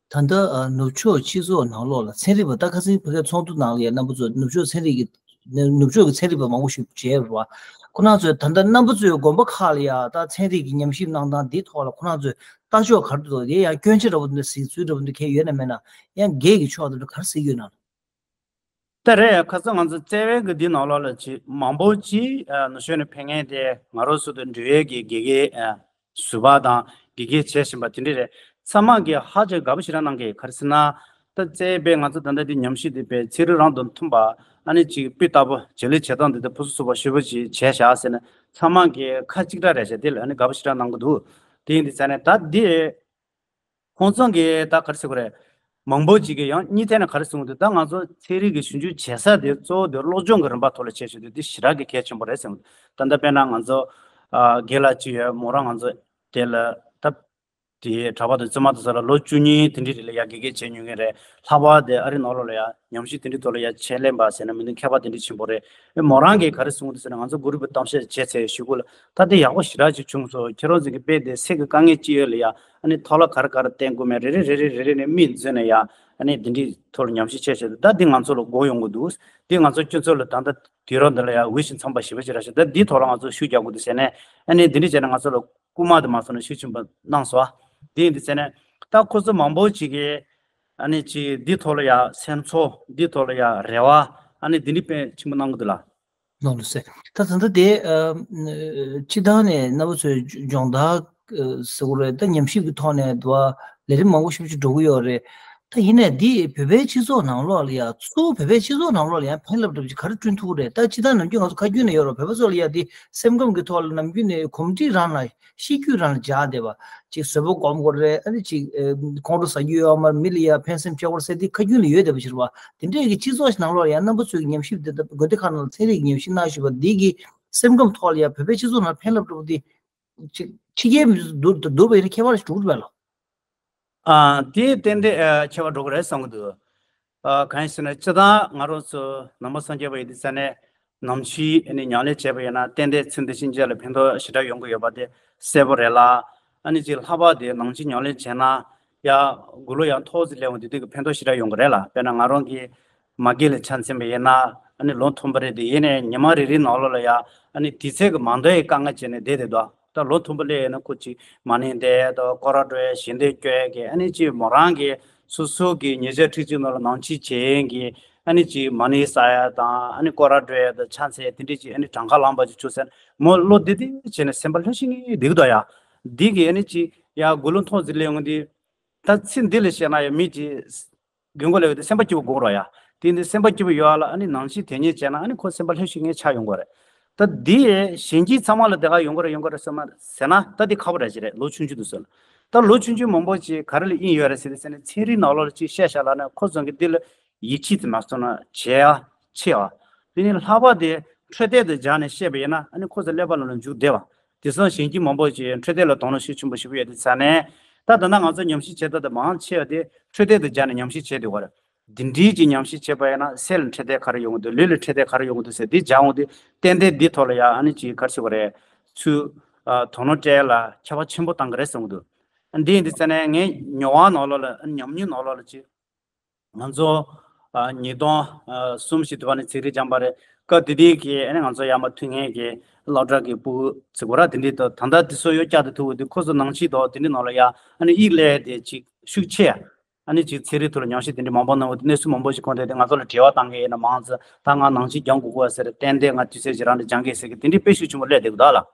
ད་ལྟ་ཨ་ནུབ་ཕྱོགས་སྤྱི་ཚོགས་ནང་ལོགས་ལ་ཚན་རིག་པ། ད་ཁ་སང་ཕ་གིའི་ཚོགས་འདུ་ནང་ལ་ཡ་རྣམ་པ་ཚོ་ནུབ་ཕྱོགས་ཚན་རིག་གི་ནུབ་ཕྱོགས་ཀྱི་ཚན་རིག་པ་མང་པོ་ཞིག་མཇལ་བ། ཁོ་རང་ཚོས་ད་ལྟ་རྣམ་པ་ཚོའི་དགོན་པ་ཁག་ལ་ཡ་ད་ཚན་རིག་གི་ཉམས་ཞིབ་གནང་སྟངས་འདིའི་ཐོག་ལ་ཁོ་རང་ཚོས་ལྟ་ཕྱོགས་ག་རེ་འདུག་དེ་ཡང་སྐྱོན་ཆ་འདྲ་པོ་འདི་འདྲ་གཟིགས་ཚུལ་འདྲ་པོ་འདི་གས་ཡོད་ན་མེད་ན། ཡང་སྒེར་གྱི་ཕྱོགས་འདི་འདྲ་ག་རེ་གཟིགས་ཡོད་ན། ད་རེས་ཁ་སང་ང་ཚོ་བཙལ་བའི་གི་འདི་ནང་ལོགས་ལ་ཅིག་མང་པོ་ཅིག་ཨ་ནུབ་ཕྱོགས་ནས་ཕེབས་མཁན་དེ་ང་རང་ཚོ་དང་འབྲེལ་ཡོད་ཀྱི་དགེ་རྒན་ཨ་ཟུར་པ་དང་དགེ་རྒན་བྱས་བཞིན་པ་དེ་འདྲ་རེད། ཚང་མ་གིས་ཧ་ཅང་དགའ་པོ་ཞེ་དྲག་གནང་གི། ག་རེ་ཟེར་ན། ད་བཙལ་བའི་ང་ཚོ་ད་ལྟ་འདི་ཉམས་ཞིབ་དེ་བས་ཚན་རིག་རང་དང་མཐུན་པ་ཨ་ནི་ཅིག་སྤུས་དག་པོ་བྱེད་ལས་བྱེད་སྟངས་འདི་ད་ཕུན་སུམ་ཚོགས་པ་ཞེ་པོ་ཅིག་བྱས་བཞག་ཟེར་ནས་ཚང་མ་གིས་ཁ་གཅིག་གྲགས་རེད་བྱས་དེ་ལ་ཨ་ནི་དགའ་པོ་ཞེ་དྲག་གནང་གི་འདུག་དེ་ཡིན་དུས་ཙ་ནས་ད་འདི། ཁོང་ཚང་གིས་ད་ག་རེ་ཟེར་དགོས་རེད། མང་པོ་ཅིག་གིས་ཡང་གཉིས་ཐད་ནས་ག་རེ་གསུངས་འདུག་ད་ང་ཚོ་ཚན་རིག་གི་ཞིབ་འཇུག་བྱེད་ས་དེ་གཙོ་བོ་དེ་སློབ་སྦྱོང་གི་རིམ་པ་ཐོག་ལ་བྱེད་ཆོག་དུས་དེ་ཞེ་དྲག་གི་གལ་ཆེན་པོ་རེད་གསུངས་འདུག་ད་ལྟ་དཔེར་ན་ང་ཚོ་ཨ་དགེ་ལགས་ཅིག་ཡོད། མོ་རང་ང་ཚོ་དེ་ལ་ད་དེ་གྲྭ་པ་དང་བཙུན་མ་དང་ས་ལ་ལོ་བཅུ་གཉིས་དེ་འདྲ་རེད་ལ་ཡ་དགེ་རྒན་བྱས་མྱོང་མཁན་རེད། ལྷག་པར་དེ་ཨ་རི་ནང་ལོགས་ལ་ཡ་ཉམས་ཞིབ་དེ་འདྲའི་ཐོག་ལ་ཡ་ཆེད་ལས་པ་ཟེར་ན་མི་འདུག་མཁས་པ་དེ་འདྲ་ཆེན་པོ་རེད། ཨེ་མོ་རང་གིས་ག་རེ་གསུངས་འདུག་ཟེར་ན་ང་ཚོ་གུ་རུབ་གཏམ་བཤད་བྱས་ཚེ་གཞུག་གུ་ལ་ད་དེ་ཡག་པོ་ཞེ་དྲག་ཅིག་བྱུང་སོང་། ཁྱེད་རང་ཚོ་གི་དཔེ་དེ་སེམས་ཀྱི་དཀའ་ངལ་ཅི་ཡོད་ལ་ཡ་ཨ་ནི་ཐོག་ལ་ག་རེ་ག་རེ་བསྟེན་དགོས་མེད་རེ་རེ་རེ་རེ་རེ་རེ་ནས་མིག་འཛུལ་ནས་ཡ་ ཨ་ནི་འདི་འདྲའི་ཐོག་ལ་ཉམས་ཞིབ་བྱས་བྱས་ད་འདི་ང་ཚོ་ལ་དགོས་ཡོང་གི་འདུག་འདི་ང་ཚོ་ཁྱོད་ཚོ་ལ་ད་ལྟ་དུས་རབས་འདི་ལ་ཡང་འོས་ཤིང་འཚམས་པ་ཞེ་པོ་ཅིག་རག་ཤག་ད་འདིའི་ཐོག་ལ་ང་ཚོ་ཤུགས་རྒྱག་དགོས་འདུག་ཟེར་ནས་ཨ་ནི་འདི་འདྲ་བྱས་ནས་ང་ཚོ་ལ་སྐུལ་མ་དེ་མ་སོང་ན་ཤུགས་ཆེན་པོ་གནང་སོང་། འདི་ཡིན་དུས་ཟེར་ནས་ད་ཁོ་ཚོ་མང་པོ་ཅིག་གིས་ཨ་ནི་ཅིག་འདི་ཐོག་ལ་ཡང་སེམས་ཚོར་འདི་ཐོག་ལ་ཡང་རེ་བ་ཨ་ནི་འདི་འདྲའི་དཔེ་ཆེན་པོ་གནང་གི་འདུག་ལ། ནོར་ལུ་ཟེར། ད་ད་ལྟ་དེ་ཨ་སྤྱི་བཏང་ནས་རྣམ་པ་ཚོས་སྦྱོང་བརྡར་ཟེར་དགོས་རེད། ད་ཉམས་ཞིབ་ཀྱི་ཐོག་ནས་འདུག་བ་ལས་རིམ་མང་པོ་ཞིབ་ཞིབ་འགྲོ་གི་ཡོད་རེད། ད་ཡིན་ནའི་འདི་བོད་པའི་སྤྱི་ཚོགས་ནང་ལོགས་ལ་ཡ་གཙོ་བོ་བོད་པའི་སྤྱི་ཚོགས་ནང་ལོགས་ལ་ཡ་ཕན་རླབས་འདྲ་པོ་ཅིག་ག་རེ་བསྐྲུན་ཐུབ་ཀྱི་རེད། ད་སྤྱི་བཏང་ནམ་རྒྱུན་ང་ཚོ་ཁ་རྒྱུན་ནས་ཡོད་རེད། བོད་པ་ཚོ་ལ་ཡ་འདི་སེམས་ཁམས་ཀྱི་ཐོག་ལ་ནམ་རྒྱུན་ནས་གོམས་འདྲིས་རང་ལ་གཤིས་རྒྱུད་རང་ལ་འཇགས་བསྡད་པ། ཅིག་བཟོད་པ་སྒོམ་དགོས་རེད། ཨ་ནི་ཅིག་ཨེ་ཁོང་ཁྲོ་ཟ་རྒྱུ་ཡོད་མ་རེད། མི་ལ་ཡ་ཕན་སེམས་སྐྱེ་དགོས་རེད་ཟེར་དེ་ཁ་རྒྱུན་ལ་ཡོད་བསྡད་པ་ཞིག་རེད་བ། དེ་འདྲས་ཀྱི་སྤྱི་ཚོགས་ཤིག་ནང་ལོགས་ཡང་རྣམ་པ་ཚོའི་ཉམས་ཞིབ་དེ་ལྟ་དགོན་སྡེ་ཁག་ནང་ལ་ཚན་རིག་གི་ཉམས་ཞིབ་གནང་བཞིན་པ་འདི་གི་སེམས་ཁམས་ཐོག་ལ་ཡ་བོད་པའི་སྤྱི་ཚོགས་ནང་ཕན་རླབས་འགྲོ་བ་འདི་ཅིག་ཕྱི་རྒྱལ་མི་ཚོ་བསྡུར་བསྡུར་བ་ཡིན་ན་ཁྱད་པར་ཞིག་འགྲོ་གི་རེད་པས་ལགས། ཨ། དེ་ཏན་ཏན་ཨ་ཁྱད་པར་འགྲོ་གི་རེད་བསམ་གི་འདུག་ཨ། གང་ཡིན་ཟེར་ན་སྤྱིར་བཏང་ང་རང་ཚོ་ནང་པ་སངས་རྒྱས་པ་ཡིན་དུས་ཙང་ནས་ནམ་ཞིག་ཨ་ནི་ཉམས་ལེན་བྱས་པ་ཡིན་ན་ཏན་ཏན་ཚེ་འདི་ཕྱི་གཉིས་ལ་ཕན་ཐོགས་ཞེ་དྲག་ཡོང་གི་ཡོད་པ་དེ་གསལ་པོ་རེད་ལ། ཨ་ནི་ཅིག་ལྷག་པར་དེ་ནང་ཆོས་ཉམས་ལེན་བྱས་ན་ཡ་དགུང་ལོ་ཡང་མཐོ་ཙམ་སླེབས་འོང་དུས་དེ་གི་ཕན་ཐོགས་ཞེ་དྲག་ཡོང་གི་རེད་ལ། དཔེར་ན་ང་རང་གི་མ་གི་ལ་ཆ་མཚོན་པ་ཡིན་ན་ཨ་ནི་ལོ་མཐོན་པོ་རེད་དེ། ཡིན་ནའི་ཉི་མ་རེ་རེའི་ནང་ལོགས་ལ་ཡ་ཨ་ནི་དུས་ཚོད་ཀྱི་མ་འདང་བའི་དཀའ་ངལ་བྱས་ནས་བསྡད་བསྡད་འདུག་ད་ལོ་མཐོན་པོ་སླེབས་ཡོད་ན་ཁོ་ཅིག་མ་ཎི་འདོན་དང་སྐོར་ར་འགྲོ་ཡ་ཞལ་འདོན་སྐྱོན་ཡ་གི་ཨ་ནི་ཅིག་མོ་རང་གི་སོ་སོ་གི་ཉེ་ཆར་ཁྲིག་གཅིག་ནང་ལ་ནང་ཆོས་བྱེད་ཡས་ཀྱི་ཨ་ནི་ཅིག་མ་ཎི་བསགས་ཡ་དང་ཨ་ནི་སྐོར་ར་འགྲོ་ཡ་དང་ཕྱག་འཚལ་དེ་འདྲས་ཅིག་ཨ་ནི་གྲངས་ཀ་ལངས་པ་ཅིག་བྱུང་ཟེར་ན་མོ་བློ་བདེ་བདེ་བྱས་ནས་སེམས་པ་ལྷོད་ཤིག་ངེས་བསྡད་ཀྱི་འདུག་ཡ། འདི་གི་ཨ་ནི་ཅིག་ཡ་དགུང་ལོ་མཐོ་ཙམ་སླེབས་འོང་དུས་ད་ཚེ་འདི་ལ་བཤད་ན་ཡ་མི་ཅིག་རྒན་གོག་ལབ་ཡོད་དེ་སེམས་པ་སྐྱིད་པོ་དགོས་རོགས་ཡ། དེ་འདི་སེམས་པ་སྐྱིད་པོ་ཡོད་ཨ་ལ་ཨ་ནི་ནང་ཆོས་དེ་ཉིད་བྱས་ན་ཨ་ནི་ཁོ་སེམས་པ་ལྷོད་ཤིག་ངེས་ཆགས་ཡོང་གི་རེད། ད་འདི་གཞན་སྐྱིད་ཚང་མ་ལ་དེ་ག་ཡོང་གི་རེད་ཡོང་གི་རེད་ཟེར་མ་ཟེར་ན་ད་འདི་ཁག་པོ་རེད་ཅི་རེད། ལོ་ཆུང་ཆུང་འདུག་ཟེར་ལ། ད་ལོ་ཆུང་ཆུང་མང་པོ་ཅིག་ག་རེ་ལ་དབྱིངས་ཡོད་རེད་ཟེར་ཏེ་ཟེར་ན་ཚན་རིག་ནང་ལོགས་ལ་ཅིག་བཤད་བཞག་ལ་ན་ཁོ་ཚོ་གི་འདི་ལ་ཡིད་ཆེས་དེ་མ་སོང་ན་བྱེད་ཡ་ཆེ་བ། དེ་ནི་ལྷག་པར་དེ་འཕྲོད་བསྟེན་དུ་སྦྱར་ནས་བཤད་པ་ཡིན་ན་ཨ་ནི་ཁོ་ཚོ་ཀླད་པ་ལ་ལ་འཇུག་བདེ་བ། དེང་སང་གཞན་སྐྱིད་མང་པོ་ཅིག་འཕྲོད་བསྟེན་ལ་དོ་སྣང་ཤུགས་ཆེན་པོ་ཞིག་ཡོད་དུས་ཙང་ནས། ད་ད་ལྟ་ང་ཚོ་ཉམས་ཞིབ་བྱེད་སྟངས་དེ་མང་ཆེ་བ་དེ་འཕྲོད་བསྟེན་དུ་སྦྱར་ནས་ཉམས་ཞིབ་བྱས་འདུག་ག་རེད། འདི་འདྲའི་ཅིག་ཉམས་ཞིབ་བྱས་པ་ཡིན་ན་སེམས་ལ་འཕྲོད་བསྟེན་ག་རེ་ཡོང་གི་འདུག་ལུས་ལ་འཕྲོད་བསྟེན་ག་རེ་ཡོང་གི་འདུག་ཟེར་འདི་སྦྱར་འོང་དུས་ཏན་ཏན་འདི་ཐོག་ལ་ཡ་ཨ་ནི་ཅིག་ག་རེ་ཟེར་དགོས་རེད། ཚུར་ཨ་དོ་སྣང་སྤྲད་ལ་ཁྱད་པར་ཆེན་པོ་བཏང་གི་རེད་བསམ་གི་འདུག་འདི་ཡིན་དུས་ཙང་ནས་ངའི་མྱོང་བ་ནང་ལོགས་ལ་ཨ་ནི་ཉམས་མྱོང་ནང་ལོགས་ལ་ཅིག་ང་ཚོ་ཨ་ཉིས་སྟོང་ཨ་གསུམ་བཞི་དུ་བ་ནས་ཚན་རིག་སྦྱངས་པ་རེད། སྐབས་དེ་དུས་ཀྱི་ཨ་ནི་ང་ཚོ་ཡར་མར་ཐུག་མཁན་གྱི་སློབ་གྲྭ་གི་ཕྲུ་གུ་ཚོ་གོ་ར་དེ་འདྲའི་ཐོག་ད་ལྟ་དེ་ཚོ་ཡོད་བསྐྱར་དུ་ཐུག་འོང་དུས་ཁོ་ཚོ་ནང་ཆོས་ཐོག་དེ་འདྲའི་ནང་ལ་ཡ་ཨ་ནི་དབྱིངས་སླེབས་དེ་ཅིག་ཤུགས་ཆེ་ཡ། ཨ་ནི་ཅིག་ཚན་རིག་ཐོག་ལ་ཉམས་ཞིབ་དེ་འདྲའི་མང་པོ་གནང་འོང་དུས་གནས་ཚུལ་མང་པོ་ཞིག་གོ་དེ་དེ་ང་ཚོ་ལ་འབྲེལ་བ་བཏང་མཁན་ཡིན་ན་མང་ཙམ་ད་ང་ནང་ཆོས་སྦྱང་དགོས་གོ་ཟེར་ཏན་ཏན་ང་དུས་ཚོད་ཅིག་རང་ལ་སྦྱང་གི་ཟེར་གི་དེ་འདྲའི་དཔེ་ཤུགས་ཆེན་པོ་སླེབས་བསྡད་གི་འདུག་ལ།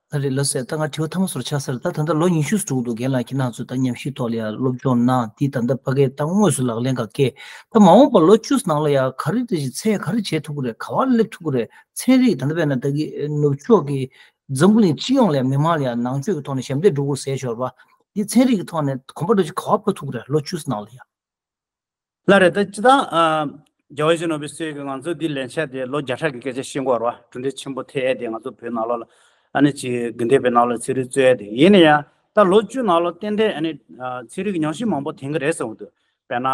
ཨ་རེད་ལགས་སེ། ད་ང་དྲི་བ་ཐ་མ་སོར་ཆགས་ས་རེད། ད་ད་ལྟ་ལོ་ཉི་ཤུ་ཙམ་འགྲོ་གི་འདུག་རྒན་ལགས་ཁྱེད་རང་ཚོ་ད་ཉམས་ཞིབ་ཐོག་ལ་ཡང་སློབ་སྦྱོང་གནང་དེ་ད་ལྟ་ཕ་གིར་ད་དངོས་སུ་ལག་ལེན་ག་སྐྱེལ། ད་མ་འོངས་པ་ལོ་བཅུ་ནང་ལ་ཡང་ག་རེ་དེ་ཞིག་འཚོལ་ག་རེ་བྱེད་ཐུབ་ཀྱི་རེད། ག་བ་སླེབས་ཐུབ་ཀྱི་རེད། ཚན་རིག་ད་ལྟ་དཔེར་ན་ད་གི་ནུབ་ཕྱོགས་ཀྱི་འཛམ་བུ་གླིང་སྤྱི་ཡོངས་ལ་ཡང་མི་མང་ལ་ཡང་ནང་ཆོས་ཀྱི་ཐོག་ནས་ཞབས་འདེགས་སྒྲུབ་དགོས་ཟེར་ཞོར་བ་འདི་ཚན་རིག་གི་ཐོག་ནས་གོམ་པ་འགྲོ་ཞིག་ག་བ་སྤོ་ཐུབ་ཀྱི་རེད་ལོ་བཅུ་ནང་ལ་ཡང་། ལགས་རེད། ད་སྤྱིར་བཏང་ཨ་རྒྱལ་བ་ཡིད་བཞིན་ནོར་བུའི་སྲོལ་གྱི་ང་ཚོ་འདི་ལས་འཆར་དེ་ལོ་བརྒྱ་ཕྲག་གི་སྐད་ཆ་བཤད་དགོས་རེད་བ། གྲུབ་འབྲས་ཆེན་པོ་ཐེབས་ཡས་དེ་ང་ཚོ་བོད་ནང་ལོགས་ལ་ཨ་ནི་ཅིག་དགོན་སྡེ་བའི་ནང་ལ་ཚན་རིག་རྩོད་ཡས་དེ་ཡིན་ན་ཡང་ད་ལོ་བཅུ་ནང་ལོགས་ཏན་ཏན་ཨ་ནི་ཨ་ཚན་རིག་གི་ཉམས་ཞིབ་མང་པོ་ཐོན་གི་རེད་བསམ་གི་འདུག་དཔེར་ན་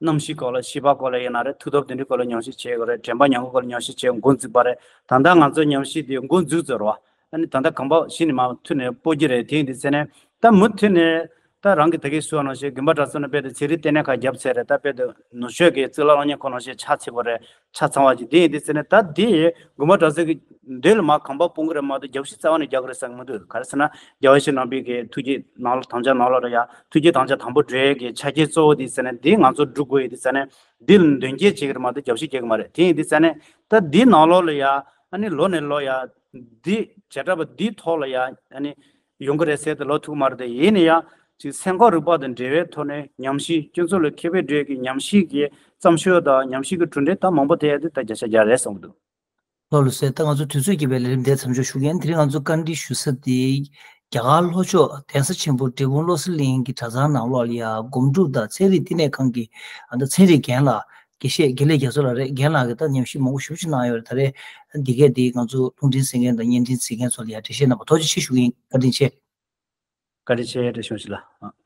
གནམ་གཤིས་སྐོར་ལ་བྱིས་པ་སྐོར་ལ་ཡིན་ན་རེད། མཐུ་སྟོབས་དེ་འདྲའི་སྐོར་ལ་ཉམས་ཞིབ་བྱེད་དགོས་རེད། དྲན་པ་ཉམས་མྱོང་སྐོར་ལ་ཉམས་ཞིབ་བྱེད་འགོ་འཛུགས་པ་རེད། ད་ལྟ་ང་ཚོ་ཉམས་ཞིབ་དེ་འགོ་འཛུགས་ཚར་བ། ཨ་ནི་ད་ལྟ་གོམ་པ་གཞི་ནས་མར་མཐུད་ནས་སྤོ་གི་རེད། དེ་ཡིན་དུས་ཙང་ནས་ད་མུ་མཐུད་ནས་ད་རང་གི་ད་གིན་ཞུས་པ་ནང་བཞིན་དགོན་པ་གྲྭ་ཚང་ནང་དཔེ་དེ་ཚན་རིག་ལྟེ་གནས་ཁག་བརྒྱབ་ཚར་རེད། ད་དཔེ་དེ་ནུབ་ཕྱོགས་ཀྱི་གཙུག་ལག་སློབ་གཉེར་ཁང་ནང་བཞིན་ཆ་ཚང་བ་རེད། ཆ་ཚང་བ་ཅིག་དེ་ཡིན་དུས་ཙང་ནས་ད་དེ་དགོན་པ་གྲྭ་ཚང་གི་མདུན་ལ་མར་གོམ་པ་སྤོ་གི་རེད་མ་གཏོགས་རྒྱབ་བཤིག་རྩ་བ་ནས་རྒྱག་གི་རེད་བསམ་གི་མི་འདུག་ག་རེ་ཟེར་ན་རྒྱལ་བ་ཡིད་བཞིན་ནོར་བུའི་གི་ཐུགས་བསྐྱེད་ནང་ལ་དམ་བཅའ་ནང་ལ་རེད་ཡ། ཐུགས་བསྐྱེད་དམ་བཅའ་དམ་པོ་སྒྲུབ་ཡས་ཀྱི་ཆ་རྐྱེན་གཙོ་བོ་དེ་ཟེར་ནས་འདི་ང་ཚོ་སྒྲུབ་དགོས་ཡོད་དེ་ཟེར་ནས་འདི་ལ་མདུན་སྐྱོད་བྱེད་ཀྱི་རེད་མ་གཏོགས་རྒྱབ་བཤིག་རྒྱག་གི་མ་རེད། དེ་ཡིན་དུས་ཙང་ནས་ད་འདི་ནང་ལོགས་ལ་ཡ་ཨ་ནི་ལོ་ནས་ལོ་ཡ་འདི་བྱེ་བྲག་པ་འདིའི་ཐོག་ལ་ཡ་ཨ་ནི་ཡོང་གི་རེད་ཟེར་ཏེ་ལོ་ཐུག་མ་རེད་དེ། ཡིན་ན་ཡང་ཅིག་སེམས་ཁམས་རིག་པ་དང་འབྲེལ་བའི་ཐོག་ནས་ཉམས་ཞིབ་སྤྱི་ཚོགས་ལ་མཁས་པའི་འབྲེལ་གྱི་ཉམས་ཞིབ་ཀྱི་བརྩམས་ཆོས་དང་ཉམས་ཞིབ་ཀྱི་གྲུབ་འབྲས་ད་མང་པོ་ཐེབས་ཡ་དེ་ད་བརྒྱ་ཆ་བརྒྱ་རེད་བསམ་གི་འདུག་ལྷོ་ལུ་སེ། ད་ང་ཚོ་དུས་ཚོད་ཀྱིས་པའི་ལས་རིམ་དེ་མཚམས་འཇོག་ཞུ་གི་ཡིན། དེ་རིང་ང་ཚོ་བཀའ་འདྲི་ཞུ་ས་དེ་རྒྱ་གར་ལྷོ་ཕྱོགས་གདན་ས་ཆེན་པོ་འབྲས་སྤུངས་བློ་གསལ་གླིང་གི་གྲྭ་ཚང་ནང་ལོགས་ལ་ཡ་སྒོམ་སྒྲུབ་དང་ཚན་རིག་བསྟི་གནས་ཁང་གི་ཨ་ད་ཚན་རིག་རྒན་ལགས་དགེ་བཤེས་དགེ་ལེགས་རྒྱ་མཚོ་ལགས་རེད། རྒན་ལགས་ཀྱིས་ད་ཉམས་ཞིབ་མང་པོ་ཞེ་པོ་ཅིག་གནང་ཡོད་རེད། ད་རེས་འདི་གས་དེ་ང་ཚོ་རླུང་འཕྲིན་གསན་མཁན་དང་བརྙན་འཕྲིན་གཟིགས་མཁན་ཚོ་ལ་ཡ་འགྲེལ་བཤད་གནང་བ་ཐུགས་རྗེ་ཆེ་ཞུ་གི་ཡིན། བཀའ་དྲིན་ཆེ། བཀའ་དྲིན་ཆེ། བཀྲ་ཤིས་བདེ་ལེགས།